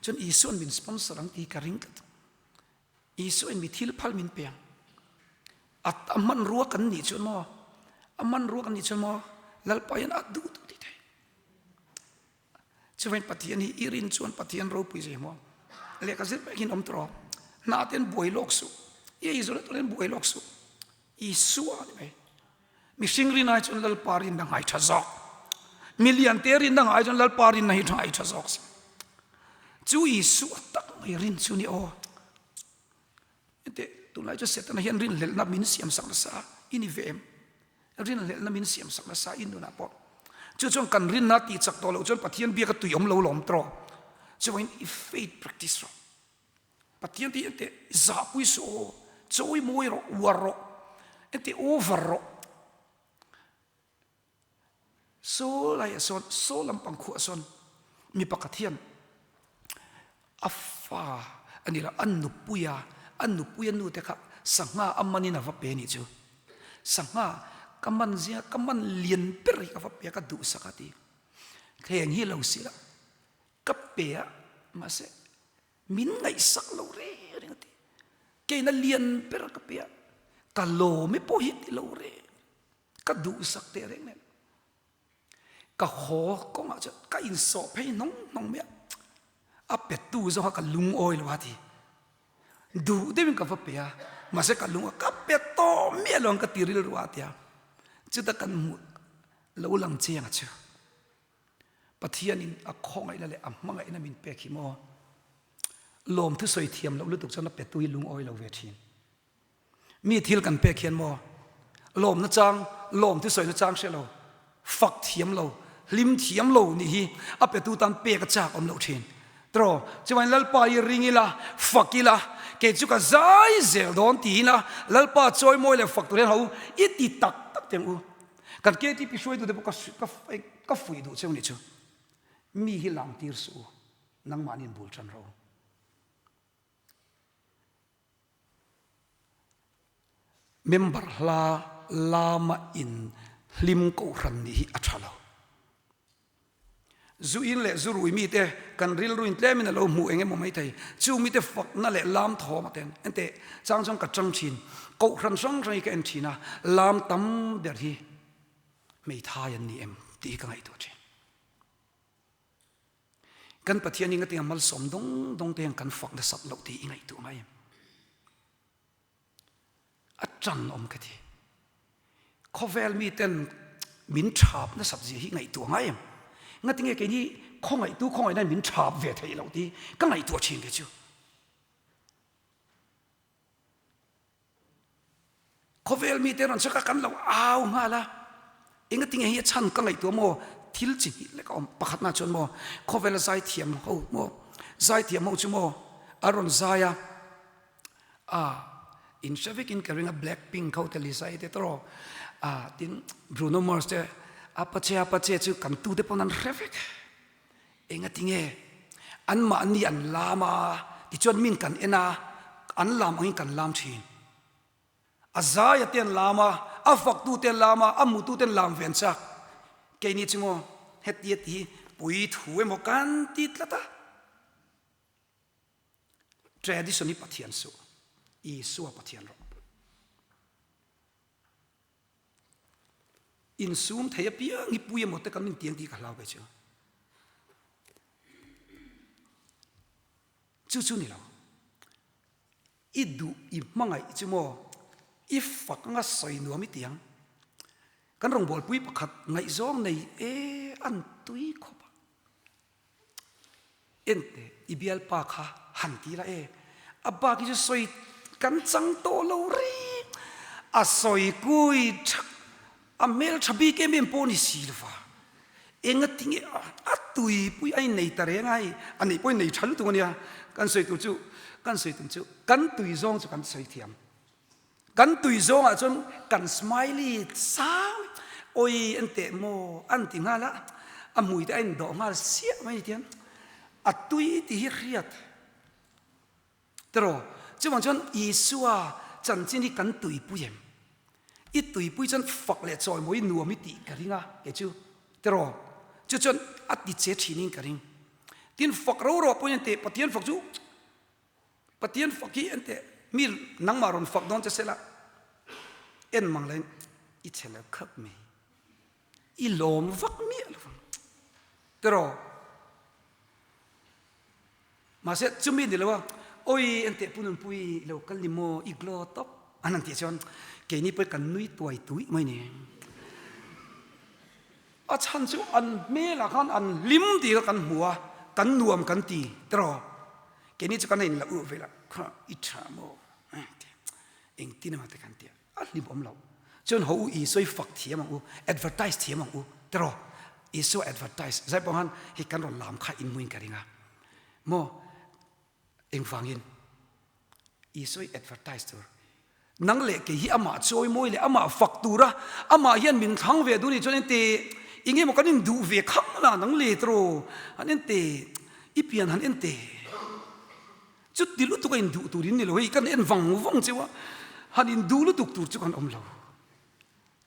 chuan Isuan min sponsor ang tih ka ring tlat. Isuain mi thil phal min pe ang. A a hmanrua kan nih chuan maw, a hmanrua kan nih chuan maw, Lalpa hian a duh duh ti thei. Chuvain Pathian hi i rin chuan Pathian ropui zai maw. Lehkha zir pek hin awm tawh rawh. Hna ten buai lawk suh. I ei zawh leh buai lawk suh. Isua ni mai. Mihring rin ai chuan Lalpa rinna ngai tha zawk. Milian te rinna ngai chuan Lalpa rinna hi ngai tha zawk. Chu Isua tak mai rin chu ni aw. Ente tunlai chu Setana hian rinhlelhna min siam sak nasa i ni ve em? Rinhlelhna min siam sak nasa i nunah pawh. Chu chuan kan rinna tih chak tawh loh chuan Pathian biaka tui awm lo lawm tawh. Chuvangin i faith practice rawh. Pathian tih ente zahpui suh aw, chawi mawi rawh, uar rawh, ente over rawh. Saw laiah sawn, saw lampang khuah sawn mi pakhat hian a fa a ni lo, a nupui a, a nupui a nute kha sangha a manin a va pe a nih chu. Sangha ka man zinga ka man lian ber hi ka va pe a, ka duhsak a ti. Heng hi lo sila ka pe a, mahse Min ngaihsak lo reng reng a ti. Keina lian ber ka pe a, ka lawm e pawh hi ti lo reng. Ka duhsak teh reng nen. Ka haw kawngah chuan ka insawh phei hnawng hnawng mai a, a petu zawng kha ka lungawi lo a ti. Duh deuhin ka va pe a, mahse ka lung a ka pe tawh miah lo ang ka ti rilru a tia. Chuta kan hmuh lo lang chiang a chu. Pathianin a khawngaihna leh a hmangaihna min pek hi maw? Lawmthu sawi thiam loh lutuk chuan a petu hi lungawi lo ve thin. Mi thil kan pek hian maw? Lawmna chang, lawmthu sawina chang hre lo, fak thiam lo, hlim thiam lo nih hi a petu tan pek a chak awm loh thin. Tiraw? Chuvain Lalpa hi ring ila, fak ila, kei chu ka zai zel dawn tiin a Lalpa chawimawi leh fak tur hian ho i ti tak tak teng u. Kan KTP hruaitute pawh ka ka fuih duh cheu nih chu. Mi hi lam tir suh u, nangmahni in bul tan rawh u. Member hla lama in hlim kohhran nih hi a tha lo. Zu in leh zu rui mite kan rilru in tlemin a lo hmuh eng emaw maithei. Chu mite fakna leh lam thawm a ten. Enteh, chang chuan ka chang thin. Kohhran hrang hrang hi ka en thin a, lam tam ber hi hmeithai an ni em tih hi ka ngaihtuah thin. Kan Pathian hi ngatinga malsawm dawng dawng te hian kan fak nasat loh tih i ngaihtuah ngai em? A ṭan awm ka ti. Khawvel miten min ṭhap nasat zia hi ngaihtuah ngai em? Ngatinge keini khawngaihtu khawngaihna min ṭhap ve theih loh tih ka ngaihtuah ṭhin kei chu. Khawvel mite rawn chhak a kan lo au nghal a, engatinge hi a chhan ka ngaihtuah maw? Thil chi hnih lek a awm. Pakhatna chuan maw khawvela zaithiam ho maw zaithiam ho chu maw a rawn zai a, a in hre vekin ka ring a Black Pink ho te Lisa te tawh a tin Bruno Mars te Apache Apache chu kan tu te pawn an hre vek engatinge an mahni an lam a tichuan min kan en a an lam angin kan lam thin a zaia te an lam a a faktu te an lam a a mutu te an lam ve an chak keini chu maw hetia ti hi pui thu emaw kan ti tlat a. Tradition hi Pathian suh, Isua Pathian rawh. Insum thei apiang hi pui emaw te kan intiang tih ka hlau ve chu. Chu chu ni lo. I duh i hmangaih chu maw i fak anga sawi nuam i tiang. Kan rawngbawlpui pakhat ngaihzawng nei e an tui khawp a. Ente i bialpa kha han ti la e, a bak hi chu sawi kan chang tawh lo reng, a sawi kui thak, a hmel tha bik em em pawh a ni si lo va, engatinge a tuipui a innei ta reng a hei, a neih pawh a innei tha lutuk a nia, kan sawi tur chu, kan sawi tum chu kan tui zawng chu kan sawi thiam. Kan tui zawngah chuan kan smiley sang awi an teh maw an ti nghal a, a hmui te a indawh nghal siah mai ni tiang a tui tih hi hriat tiraw chuvang chuan Isua chanchin hi kan tuipui em i tuipui chuan fak leh chawimawi nuam i tih ka ring a kei chu tiraw chu chuan a ti che thinin ka ring tin fak ro ro pawhin an teh Pathian fak chu Pathian fak hi en teh, mi nangmah rawn fak dawn che sela, en mang lain i che lo khap mai, i lawm vak miah lo vang tiraw? Mahse chumi ni lo a, awi en teh Pu Nunpui i lo kal ni maw, i glow tawp an han tih chuan keini pawh kan nui tuai tuih mai ni. A chhan chu an hmelah khan an hlim tih kha kan hmu a, kan nuam kan ti tiraw? Keini chu kan in la uh vel a, kha i tha maw engtin emaw te kan ti a, a hlim awm lo. Chuan haw u Isua i fak thiam ang u, advertise thiam ang u tiraw? Isua advertise zai pawh khan hei kan rawn lam kha in hmuin ka ring a maw? Engvangin? Isua i advertise tur. Nang leh kei hi amah chawimawi leh amah fak tura amah hian min thlang ve duh nih chuan ente eng emaw kan induh ve khang la nang le tiraw han ente i pian han ente chuti lutuk a induh tur in ni lo hei kan en vang vang cheu a han induh lutuk tur chu kan awm lo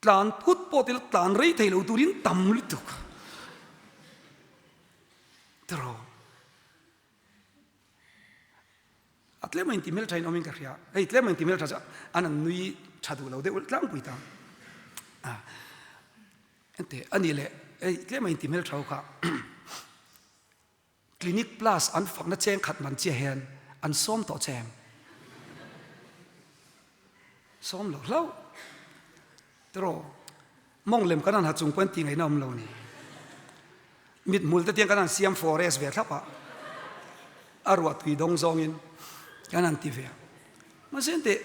tlan phut pawh tila tlan rei thei lo turin tam lutuk tiraw. A tlem a inti hmeltha in awmin ka hria. Hei tlem a inti hmeltha chu an an nui tha duh lo deuh tlangpui ta. Ente ani leh hei tlem a inti hmeltha ho kha Clinic Plus an fakna cheng khat man chiah hian an sawm tawh che em? Sawm lo hlauh. Tiraw mawng lem kan han ha chung pawhin tih ngaihna awm lo ni. Mithmul te tiang kan han siam forest ve thlap a, a ruah tui dawng zawngin kan han ti ve a. Mahse enteh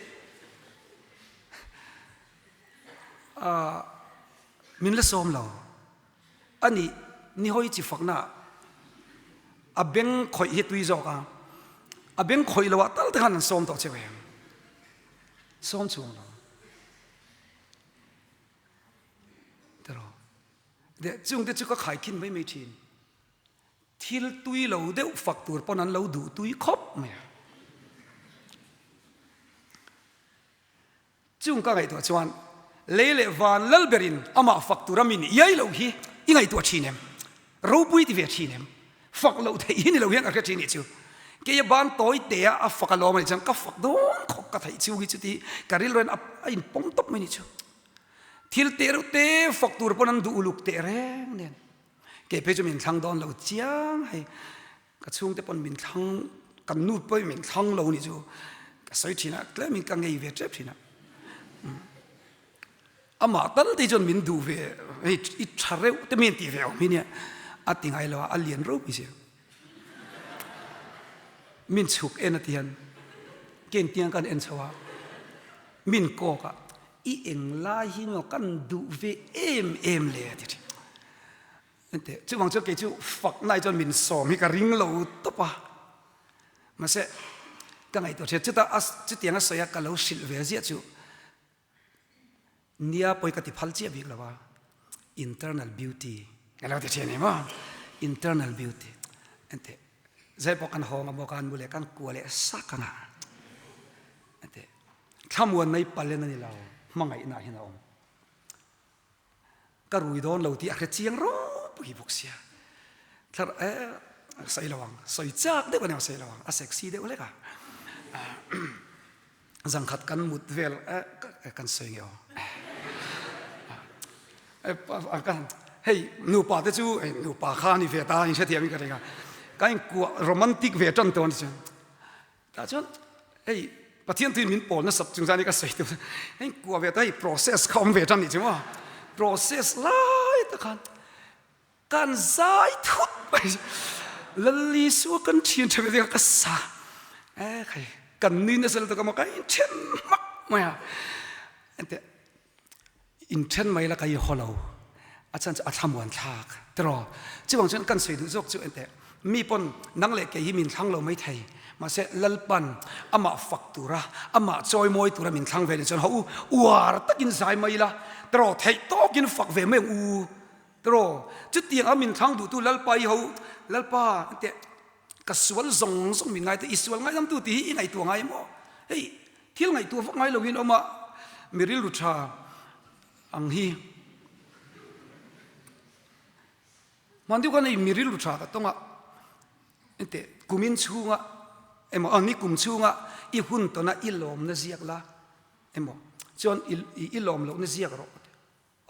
ah min la sawm lo a nih ni hawi chi fakna a beng khawih hi tui zawk a, a beng khawih lo ah tal te khan an sawm tawh che ve. Sawm chhung lo. Tiraw? De chungte chu ka khaikhin mai mai thin. Thil tui lo deuh fak tur pawn an lo duh tui khawp mai a. Chung ka ngaihtuah chuan lei leh van lal berin amah fak tura min iai loh hi i ngaihtuah thin em? Ropui ti ve thin em? Fak loh theih hi ni lo hian ka hre thin nih chu. Keia ban tawi te a a fak alawm a nih chuan ka fak dawn khawp ka theih chhung hi chuti ka rilruin a inpawm tawp mai nih chu. Thil teh reuh te fak tur pawn an duh uluk teh reng nen. Kei phei chu min thlang dawn lo chiang hei. Ka chhungte pawn min thlang, kan nu pawhin min thlang lo nih chu ka sawi thin a, tlemin ka ngei ve tep thin a. Amah tal te chuan min duh ve, hei i tha reuh te min tih ve awm hi nia, a ti ngai lo a, a lian ropui sia. Min chhuk en a ti hian, ke intiang kan en chho a, min kawk a, i eng lai hi maw kan duh ve em em le a ti thin. Enteh, chuvang chuan kei chu fakna hi chuan min sawm hi ka ring lo tawp a. Mahse, ka ngaihtuah ṭhian chutah a chutiang a sawi a ka lo hrilh ve ziah chu nia pawi ka ti phal chiah bik lo a, internal beauty ka lo ti ṭhian em aw, internal beauty. Enteh, zai pawh kan hawng a maw kan mu leh kan kua leh sak ang a. Enteh, thlamuan mai palen a ni lo, hmangaihna hian a awm. Ka rui dawn lo tih a hre chiang ropui bawk sia. Thlar e sawi lo ang, sawi chak deuh a nia sawi lo ang, a sexy deuh hlek a. Zangkhat kan mut vel e kan sawi nge aw. Hei nupa te chu nupa kha a ni ve ta a inhrethiam in ka ring a. Ka inkuah romantic ve tan tawh a ni chuan. Tah chuan hei Pathian tuin min pawl nasat chung zan hi ka sawi tur hei kua ve ta hei process kha awm ve tan nih chu maw process lai tak khan kan zai thut mai Lalisua kan thian tha ve ka sa e khai kan nui nasa lutuk a maw ka inthen hmak mai a enteh Inthen mai la ka i haw lo a chan chu a thlamuan thlak tiraw. Chuvang chuan kan sawi duh zawk chu enteh mi pawn nang leh kei hi min thlang lo mai thei mahse Lalpan amah fak tura amah chawi mawi tura min thlang ve nih chuan haw u uar takin zai mai la tiraw theih tawkin fak ve mai ang u tiraw chutiang a min thlang duhtu Lalpa i ho Lalpa enteh ka sual zawng zawng min ngaihtuah i sual ngaidamtu tih hi i ngaihtuah ngai maw hei Thil ngaihtuah vak ngai loin awm a, mi rilru tha ang hi. Hman deuh khan hei mi rilru tha ka tawng a, enteh kumin chhunga emaw a ni kum chhunga i hun tawna i lawmna ziak la emaw chuan i lawm lohna ziak rawh.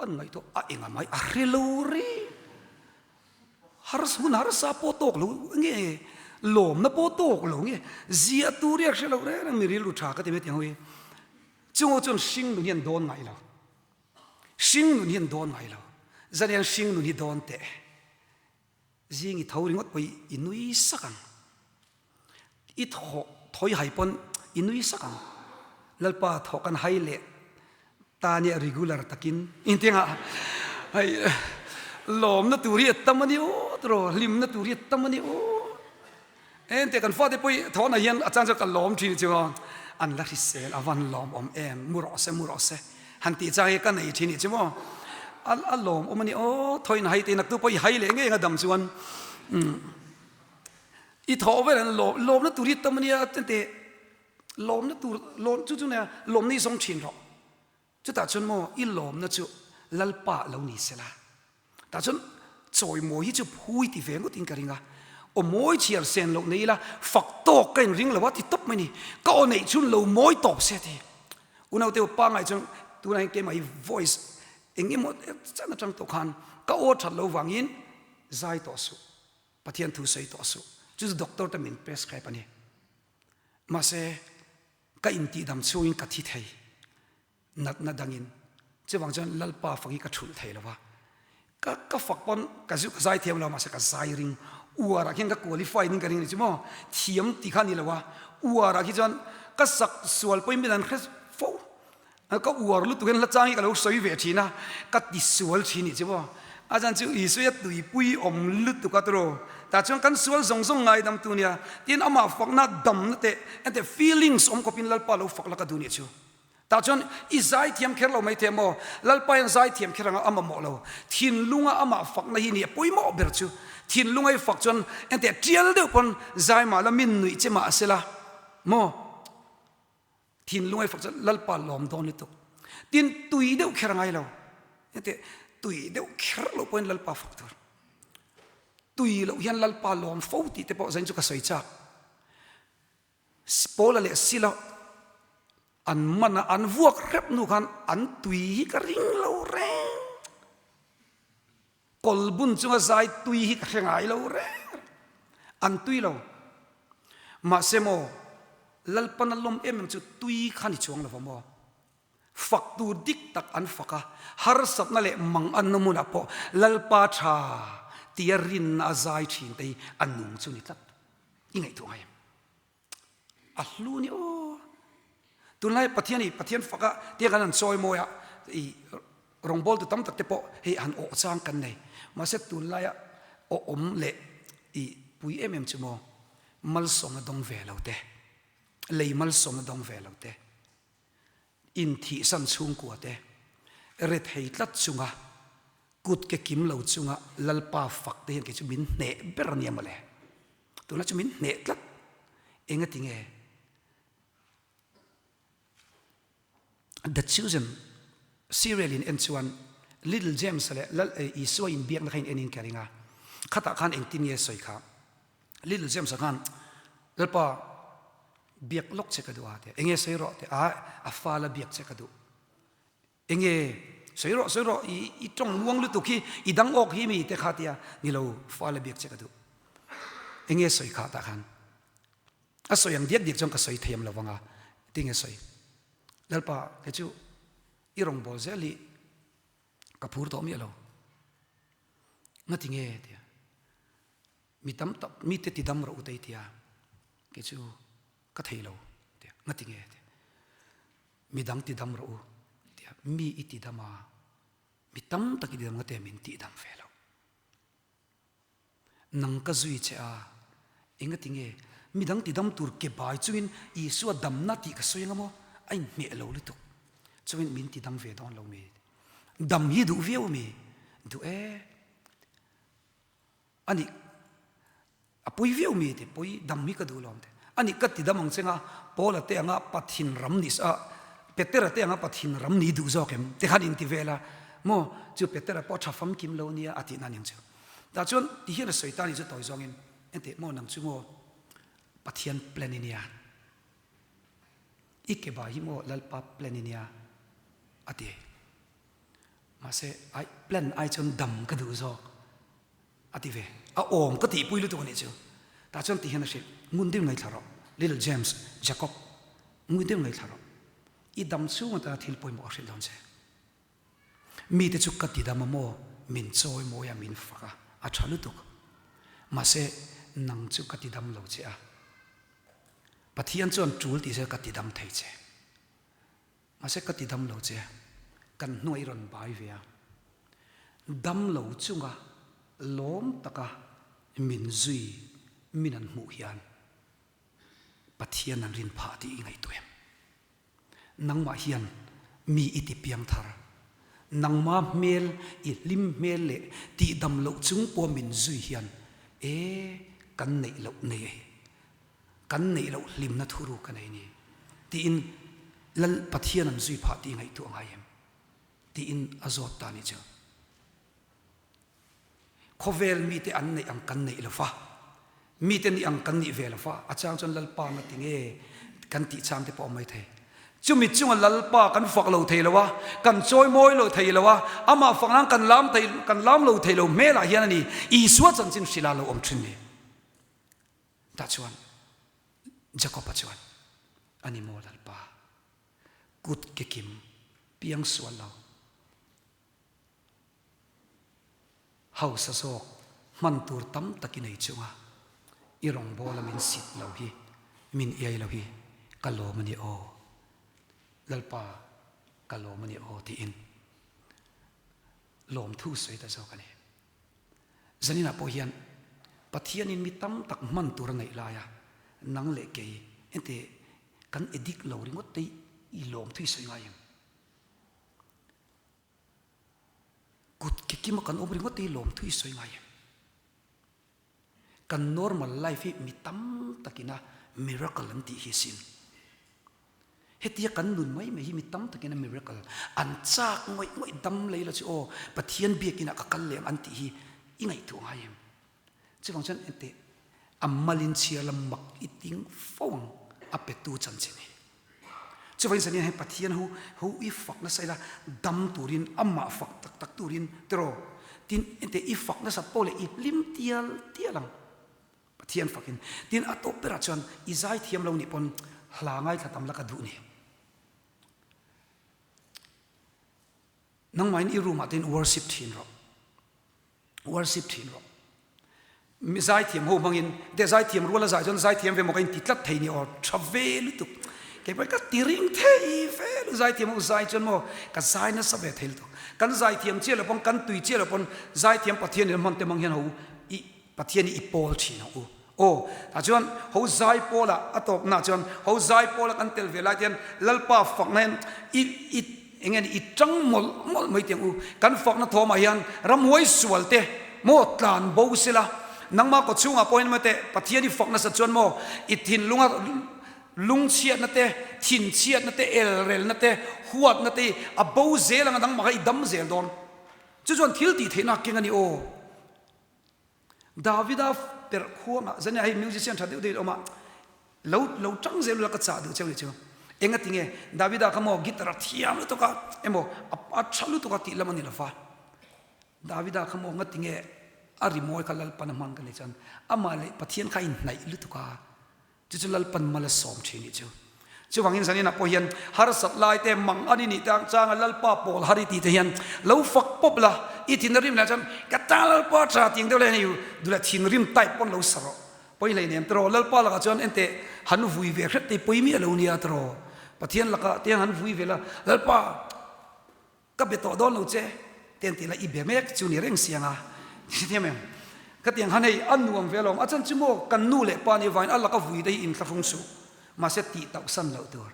An ngaihtuah a enga mai a hre lo reng. Harsa hun harsa pawh tawk lo nge lawmna pawh tawk lo nge ziah tur hi a hre lo reng reng mi rilru tha ka ti mai tiang hawi. Chungaw chuan hring nun hi an dawn ngai lo. Hring nun hi an dawn ngai lo. Zan hian hring nun hi dawn teh. Zing i tho ringawt pawh i nui sak ang. I thawh thawi hai pawn i nui sak ang. Lalpa thawh kan hai leh ta nia regular takin intiangah hei lawmna tur hi a tam a ni aw tiraw hlimna tur hi a tam a ni aw. Ente kan fate pawh hi thawhna hian a chang chu ka lawm thin chu an la hrisel a van lawm awm em mu rawh se mu rawh se han tih chang hi ka nei thin nih chu maw a lawm awm a ni aw thawiin hai te naktu pawh i hai leh ngei anga dam chuan i thawh vel an lawm lawmna tur hi tam a nia ente lawmna tur lawm chu chu nia lawmna i zawng thin rawh Chutah chuan maw i lawmna chu Lalpa lo ni sela. Tah chuan chawimawi hi chu phui ti ve ngawtin ka ring a. Aw mawi chhiar sen loh nei ila fak tawk ka inring lo a ti tawp mai ni. Ka aw neih chhun lo mawi tawp se ti. Unaute aw pangngai chuan tunah hian keimah hi voice eng emaw chan atang tawh khan ka aw that lo vangin zai tawh suh. Pathian thu sawi tawh suh. Chu chu doctor te min prescribe a ni. Mahse Ka intihdam chhungin ka thi thei, natna dangin. Chuvang chuan Lalpa fak hi ka thulh thei lo va. Ka ka fak pawn ka zu ka zai thiam lo mahse ka zai ring. Uarah khian ka qualify ning ka ring a ni chu maw. Thiam tih kha a ni lo a. Uarah khi chuan ka sak sual pawhin min an hre fo. Ka uar lutuk hian hla chang hi ka lo sawi ve thin a, ka ti sual thin nih chu maw. A chan chu Isua a tuipui awm lutuk a tiraw. Tah chuan kan sual zawng zawng ngaidam tu nia, tin amah fakna damna teh enteh feelings awm khawpin Lalpa lo fak la ka duh nih chu. Tah chuan i zaithiam kher lo mai thei maw? Lalpa hian zaithiam kher anga a mamawh lo. Thinlunga amah fakna hi ni a pawimawh ber chu. Thinlunga i fak chuan engteh tial deuh pawn zai mah la min nuih che mah a sela maw? Thinlunga i fak chuan Lalpa lawm dawn lutuk. Tin, tui deuh kher a ngai lo. Engteh tui deuh kher loh pawhin Lalpa fak tur. Tui loh hian Lalpa lawm fo tih te pawh zain chu ka sawi chak. Paula leh Sila an man a, an vuak hrep hnu khan an tui hi ka ring lo reng. Kawl bun chunga zai tui hi ka hre ngai lo reng. An tui lo. Mahse maw, Lalpan a lawm em em chu tui kha ni chuang lo va maw. Fak tur dik tak an fak a, harsatna leh mang an na hmunah pawh Lalpa tha tia rinna a zai thin te hi a nung chu ni tlat. I ngaihtuah ngai em? A hlu ni aw. Tunlai Pathian i Pathian fak a tia kan han chawi mawi a, i rawngbawltu tam tak te pawh hei han awh chang kan nei. Mahse tunlaia awh awm leh i pui em em chu maw malsawmna dawng ve lo te, lei malsawmna dawng ve lo te, Inthihsan chhungkua te rethei tlat chunga kut ke kim lo chunga Lalpa fak te hian kei chu min hneh ber a nia mawle. Tunah chu min hneh tlat. Engati nge? The Chosen serial in en chuan Little James leh Lal Isua inbiakna kha in en in ka ring a. Khatah khan engtin nge sawi kha? Little James-a khan Lalpa biak lawk che ka duh a ti a, enge sawi rawh ti a, a fala biak che ka duh. Enge sawi rawh sawi rawh i i tawng muang lutuk hi i dang awk hi mi te kha ti a, ni lo fala biak che ka duh. Enge sawi kha tah khan a sawi ang diak diak chuan ka sawi thiam lo vang a, tinge sawi. Lalpa kei chu i rawngbâwl zel hi ka phur tawh miah lo. Ngati nge ti a. Mi tam tak mite ti dam rawh u tei tia kei chu ka thei lo tia ngati nge tia mi dang ti dam rawh u tia mi i ti dam a mi tam tak i ti dam ngate min tih dam ve lo nang ka zui che a engati nge mi dang ti dam tur ke bai chungin Isua damna tih ka sawi anga maw a inhmeh lo lutuk chungin min ti dam ve dawn lo mi dam hi duh viau mi duh e A nih, a pui viau mi ti, pui dam hi ka duh lo ang ti. A nih ka ti dam ang chenga Paula te anga Pathin ram ni sa, Petera te anga Pathin ram ni duh zawk em? Ti khan inti vel a, maw chu Petera pawh tha famkim lo nia a tihna aniang chu. Tah chuan ti hian a sawi ta ni chu tawi zawngin, Enteh maw nang chu maw Pathian plan i nia, i ke bai hi maw Lalpa plan i nia a ti. Mahse, ai plan ai chuan dam ka duh zawk a ti ve. A awm ka tihpui lutuk a nih chu. Tah chuan ti hian a hrilh, Ngun deuh ngaithla rawh, Little James, Jacob, ngun deuh ngaithla rawh. I dam chhung atanga thil pawimawh a hrilh dawn che. Mite chu ka ti dam a maw, min chawi mawi a, min fak a, a tha lutuk. Mahse, nang chu ka ti dam lo che a. Pathian chuan tul tih se ka ti dam thei che. Mahse ka ti dam lo che, kan hnuai rawn bai ve a, dam lo chunga lawm taka min zui min an hmuh hian Pathian an rin phah tih i ngaihtuah em? Nangmah hian mi i ti piang thar, nangma hmel i hlim hmel leh tih dam loh chung pawh min zui hian e kan neih loh nei e. Kan neih loh hlimna thuru ka nei ni tiin Lal Pathian an zui phah tih ngaihtuah ngai em? tiin a zawt ta ni chu. Khawvel mite an neih ang kan neih lo va, mite nih ang kan nih ve lo va, a chang chuan Lalpa nga ti nge kan tih chang te pawh a awm mai thei. Chumi chunga Lalpa kan fak lo thei lo a, kan chawimawi lo thei lo a, amah fak nan kan lam thei kan lam lo thei lo hmelah hian a ni Isua chanchin hrilh a lo awm thin ni. Tah chuan Jakob-a chuan, A ni maw Lalpa, kut ke kim piang sual lo, hausa zawk hman tur tam tak i nei chunga i rawngbawla min sit lo hi, min iai lo hi ka lawm a ni aw, Lalpa ka lawm a ni aw tiin lawmthu sawi ta zawk a ni. Zaninah pawh hian Pathianin mi tam tak hman tur a neih laia nang leh kei ente kan edik lo ringawt te hi. i lawm thui sawi ngai em? Kut ke kima kan awm ringawt te hi lawm thui sawi ngai em? Kan normal life hi mi tam takina miracle an tih hi sin. Hetia kan nun mai mai hi mi tam takina miracle an chak ngawih ngawih dam lei la chu aw Pathian biakinah ka kal leh ang an tih hi i ngaihtuah ngai em? Chuvang chuan enteh a malin chhiar la mak i ting fo ang a petu chanchin hi. Chuvangin zan hian hei Pathian ho ho i fak nasa ila dam turin amah fak tak tak turin tiraw tin enteh i fak nasat pawh leh i hlim tial tial ang Pathian fakin. Tin a tawp berah chuan i zai thiam lo nih pawn hla ngaithla tam la ka duh ni. Nangmahin i room ah te in worship thin rawh. Worship thin rawh. Mi zaithiam ho hmangin de zaithiam rual a zai chuan zaithiam ve maw ka inti tlat thei ni aw tha ve lutuk. Kei pawh ka ti ring thei ve lu zaithiam ho zai chuan maw ka zai nasa ve thei lutuk. Kan zaithiam chiah lo pawn kan tui chiah lo pawn zaithiam Pathian in a hman te mang hian ho i Pathian hi i pawl thin ang u. Aw, tah chuan ho zai pawlah a tawpnaah chuan ho zai pawla kan tel ve lai te hian Lalpa fakna hian i i eng nge ni i tang mawlh mawlh mai teh ang u. Kan fakna thawmah hian ramhuai sual te maw tlan bo sela, nangmah kaw chhungah pawh hian maw teh Pathian i fak nasat chuan maw i thinlunga lungchhiatna te, thinchhiatna te, elrelna te, huatna te hi a bo zel ang a nangmah kha i dam zel dawn. Chu chuan thil tih theihna a keng a ni aw. Davida perh khuangah zania hei musician tha deuh deuh in awm a, lo lo tang zel ula ka chah duh cheu nih chu. Enga tinge Davida kha maw guitar a thiam lutuk a emaw a tha lutuk a tih lam a ni lova. Davida kha maw nga tinge a rimawi kha Lalpan a hmang ka nih chuan amah leh Pathian kha a inhnaih lutuk a. Chu chu Lalpan mal a sawm thin nih chu. Chuvangin zaninah pawh hian harsat lai te, mang an i nih te ang changa Lalpa pawl har i tih te hian lo fak pawp la, i thin a rim leh chuan ka ta Lalpa tha tih ang deuh leh hei duh leh thinrim type pawn lo sa rawh. Pawi hlei nem tiraw Lalpa lakah chuan enteh han vui ve hret te hi pawi miah lo nia tiraw. Pathian lakah te hian han vui ve la, Lalpa, Ka be tawh dawn lo che, te an ti la, i be mek chu ni reng siang a, ti thiam em? Ka tiang khan hei a nuam ve alawm, a chan chu maw kan nu leh pa nih avangin a laka vui te hi inthlahrung suh, mahse tih tauh san loh tur,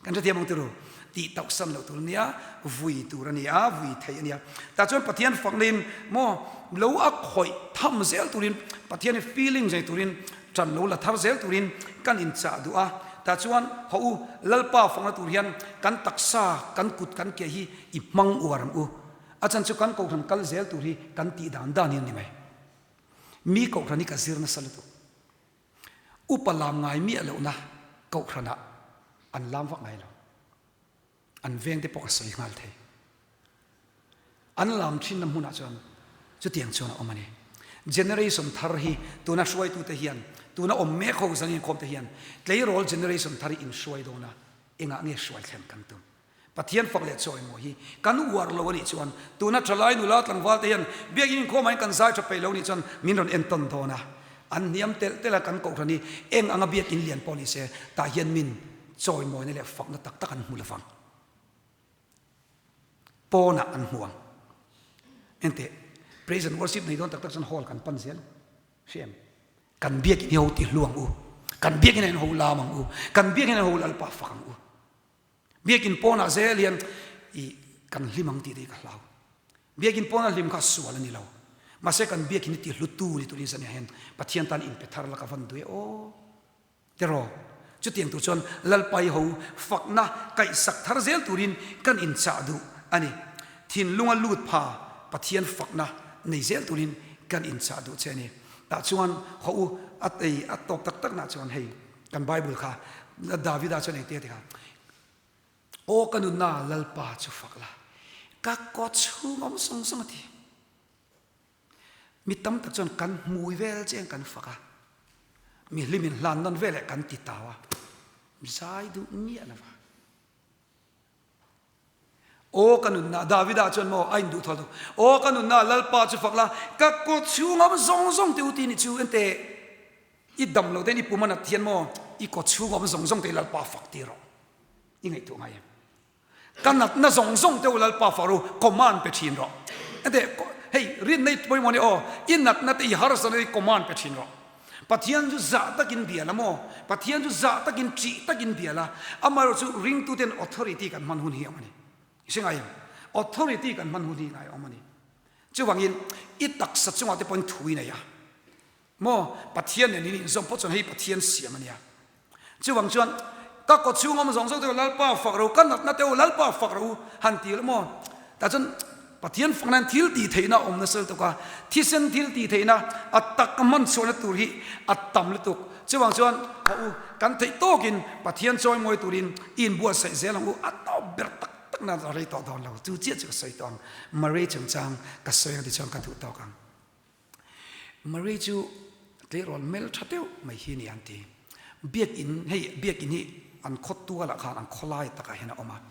kan hrethiam ang turu, tih tauh san loh tur ania, vui tur a ni a, vui theih a nia. Tah chuan Pathian fakna in maw lo a khawih tham zel turin, Pathian i feelings nei turin Ṭan lo la thar zel turin kan inchah duh a, tah chuan haw u, Lalpa fakna tur hian kan taksa, kan kut kan ke hi i hmang uar ang u. A chan chu kan kohhran kal zel tur hi kan tih dan dan hi a ni mai. Mi kohhran hi ka zir nasa lutuk. Upa lam ngai miah lohna kohhranah an lam vak ngai lo. An vengte pawh ka sawi nghal thei. An lam thinna hmunah chuan chutiang chuan a awm a ni. Generation thar hi tuna hruaitute hian, tuna awm mek ho zan inkhawmte hian tleirawl generation thar hi inhruai dawn a, engah nge hruai thlen kan tum? Pathian fak leh chawimawi hi kan uar lo a nih chuan tuna thalai nula tlangval te hian biakin inkhawmah hian kan zai tha peih lo a nih chuan min rawn entawn dawn a, an hniam telh telh a kan kohhran hi eng anga biakin lian pawh ni se tah hian min Chawimawina leh fakna tak tak an hmu lovang. Pawnah an hmu ang. Enteh, praise and worship nei dawn tak tak chuan hall kan pan zel. Hria em? Kan biakin hi ho ti hlu ang u. Kan biakin hian ho lam ang u. Kan biakin hian ho Lalpa fak ang u. Biakin pawnah zel hian i kan hlim ang tih te hi ka hlau. Biakin pawna hlim kha sual a ni lo. Mahse kan biakin hi ti hlutu ni turin zaniah hian Pathian tan inpe thar la ka van duh e aw. Tiraw? Chutiang tur chuan Lalpai ho fakna kaihsak thar zel turin kan inchah duh a ni. Thinlunga lut pha Pathian fakna nei zel turin kan inchah duh che a ni. Tah chuan haw u a ei a tawp tak taknah chuan hei kan Bible kha Davida chuan engtia ti kha, Aw ka nunna Lalpa chu fak la, ka kaw chhung awm sawng sawng a ti. Mi tam tak chuan kan hmui vel chiang kan fak a, mi hlimin hlan nawn veleh kan ti tau a, zai duh miah lo va. Aw ka nunna, Davida chuan maw a induh thawl tawh, Aw ka nunna, Lalpa chu fak la, ka kaw chhung awm zawng zawng te u ti ni chu ente i dam lo ten i pum a nat hian maw i kaw chhung awm zawng zawng te i Lalpa fak ti rawh. I ngaihtuah ngai em? Ka natna zawng zawng te u Lalpa far u, command pe thin rawh. Ente, hei rinna i pawimawh ni aw, i natna te i harsatna te command pe thin rawh. Pathian chu zah takin bia la maw? Pathian chu zah takin ṭih takin bia la. Amaherawhchu ringtuten authority kan hman hun hi a awm a ni. I hre ngai em? Authority kan hman hun hi ngai a awm a ni. Chuvangin i taksa chungah te pawhin thu i nei a. Maw? Pathian nen in inzawm pawh chuan hei Pathian siam a nia. Chuvang chuan ka kaw chhung awm zawng zawng te u Lalpa fak ro, ka natna te u Lalpa fak ro u han ti la maw? Tah chuan Pathian fak nan thil tih theihna a awm nasa lutuk a, thisen thil tih theihna a tak hman chhuahna tur hi a tam lutuk. Chuvang chuan haw u, kan theih tawkin Pathian chawi mawi turin i inbuatsaih zel ang u, a tawp ber tak tak nan a rei tawh dawn lo. Chu chiah chu ka sawi tawh ang. Murray chungchang ka sawi ang tichuan ka duh tawk ang. Murray chu tleirawl hmel tha deuh mai hi a ni an ti. Biakinn, hei biakinn hi an khaw tualah khan an khawlai takah hian a awm a.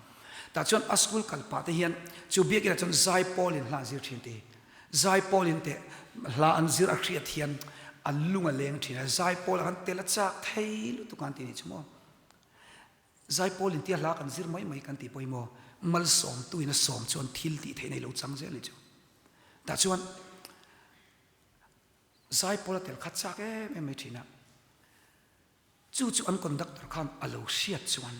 Tah chuan a school kal pah te hian chu biakinah chuan zaipawlin hla an zir thin ti. Zaipawlin teh hla an zir a hriat hian a lung a leng thin a, zaipawlah khan tel a chak thei lutuk a an ti nih chu maw. Zaipawl intia hla kan zir mai mai kan tih pawimawh malsawmtuin a sawm chuan thil tih theih nei lo chang zel ni chu. Tah chuan Zaipawl a tel khat chak em em mai thin a, chu chu an conductor khan a lo hriat chuan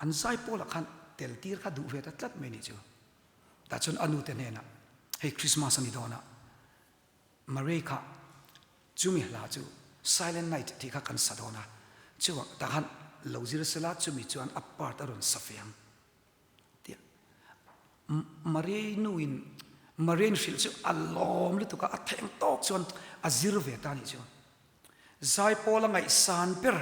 an Zaipawlah khan tel tir kha duh ve ta tlat mai ni chu. Tah chuan a nute hnenah hei Christmas a ni dawn a, Murray kha chumi hla chu Silent Night tih kha kan sa dawn a, chuvang tah khan lo zir sela chumi chuan a part a rawn sa fe ang tia Murray nuin Murray-in hrilh chu a lawm lutuk a, a theng tawk chuan a zir ve ta nih chu. Zaipawl a ngaihsan ber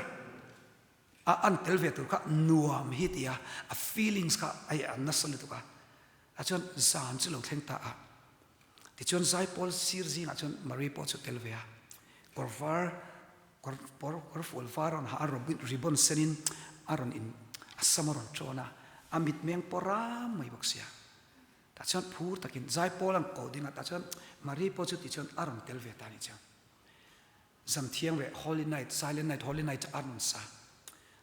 a an tel ve tur kha nuam hi tia a feelings kha a nasa lutuk a, a chuan zan chu lo thleng ta a. Tichuan zaipawl sir zingah chuan Marie pawh chu tel ve a, kawr var kawr kawr fual var a rawn ha a, ribbon senin a rawn in a sam a rawn ṭawn a, a mitmeng pawh ram mai bawk sia. Tah chuan phur takin zaipawl an ko ding a, tah chuan Marie pawh chu tichuan a rawn tel ve ta a nih chuan. Zan thiang leh Holy Night, Silent Night, Holy Night a rawn sa.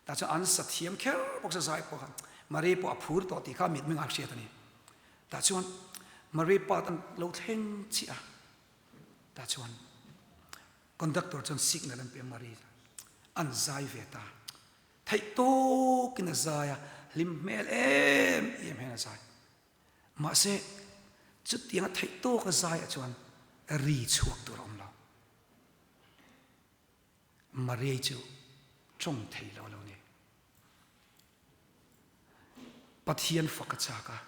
Tah chuan an sa thiam kher bawk sia zai pawh khan. Marie pawh a phur tawh tih kha a mitmeng a hriat a ni. Tah chuan Marie pa tan lo thleng chiah a. Tah chuan conductor chuan signal an pe a Marie an zai ve ta. Theih tawkin a zai a, hlim hmel em em hian a zai. Mahse chutiang a theih tawk a zai ah chuan ri chhuak tur a awm lo. Maria chu tawng thei lo lo ni. Pathian fak a chak a,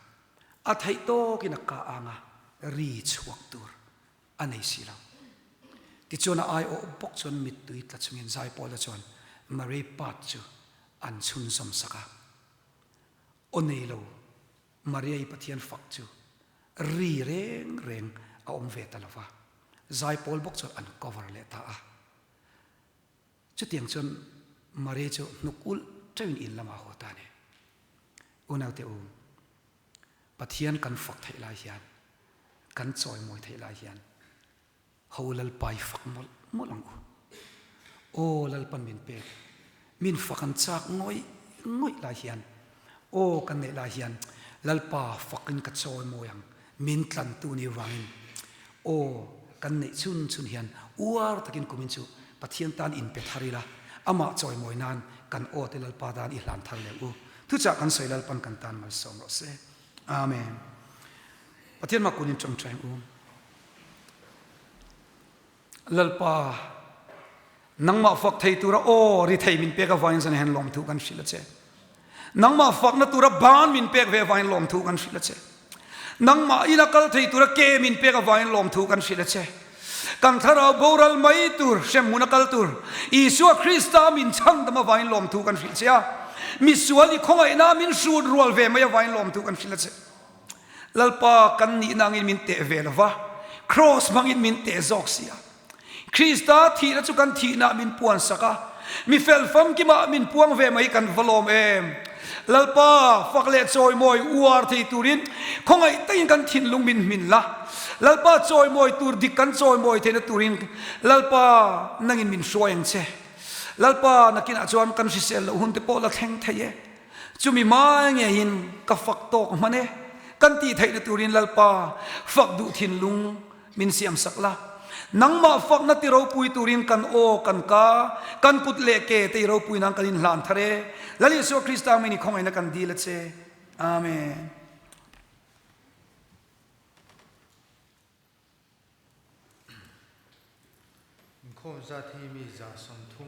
a theih tawkin a ka ang a, ri chhuak tur a nei si lo. Tichuan a aiawh bawk chuan mittui tla chungin Zaipawla chuan Maria part chu an chhunzawm sak a. Aw nei lo, Maria-i Pathian fak chu ri reng reng a awm ve ta lo va, zaipawl bawk chuan an cover leh ta a. Chutiang chuan Maria chu hnuk ulh teuhin in lamah a haw ta a ni. Unaute u, Pathian kan fak theih lai hian, kan chawimawi theih lai hian, Ho Lalpa i fak mawlh mawlh ang u. Aw Lalpan min pek, min fak an chak ngawih ngawih lai hian, aw kan neih lai hian Lalpa fakin ka chawi mawi ang, min tlantu ni vangin. Aw kan neih chhun chhun hian uar takin kumin chu Pathian tan inpe thar ila, amah chawi mawi nan kan aw te Lalpa tan i hlan thar leh u. Thuchah kan sawi Lalpan kan tan malsawm rawh se. Amen. Pathian mah kunin tawngtai ang u. Lalpa, nangmah fak thei tura aw ri thei min pek avangin zan hian lawmthu kan hrilh a che. Nangmah fakna tura ban min pek ve avangin lawmthu kan hrilh a che. Nangmah ina kal thei tura ke min pek avangin lawmthu kan hrilh a che. Kan thlarau boral mai tur, hremhmun a kal tur, Isua Krista min chhandam avangin lawmthu kan hrilh che a. Misual i khawngaihna min hrut rual ve mai avangin lawmthu kan hrilh a che. Lalpa kan nihna angin min teh ve lo va, Kraws hmangin min teh zawk si a. Krista thihna chu kan thihnaah min puansak a, mi fel famkimah min puang ve mai kan va lawm em! Lalpa fak leh chawimawi uar thei turin khawngaih takin kan thinlung min hmin la. Lalpa chawimawi tur dik kan chawimawi theihna turin Lalpa nangin min hruai ang che. Lalpa nakinah chuan kan hrisel loh hun te pawh la thleng thei e. Chumi hma ngeiin ka fak tawk hman e, kan tih theihna turin Lalpa fak duh thinlung min siamsak la. Nangmah fakna ti ropui turin kan aw, kan ka, kan kut leh ke te i ropui nan kan inhlan thar e. Lal Isua Krista hmingin i khawngaihna kan dil a che. Amen. Inkhawm zat hi mi 30.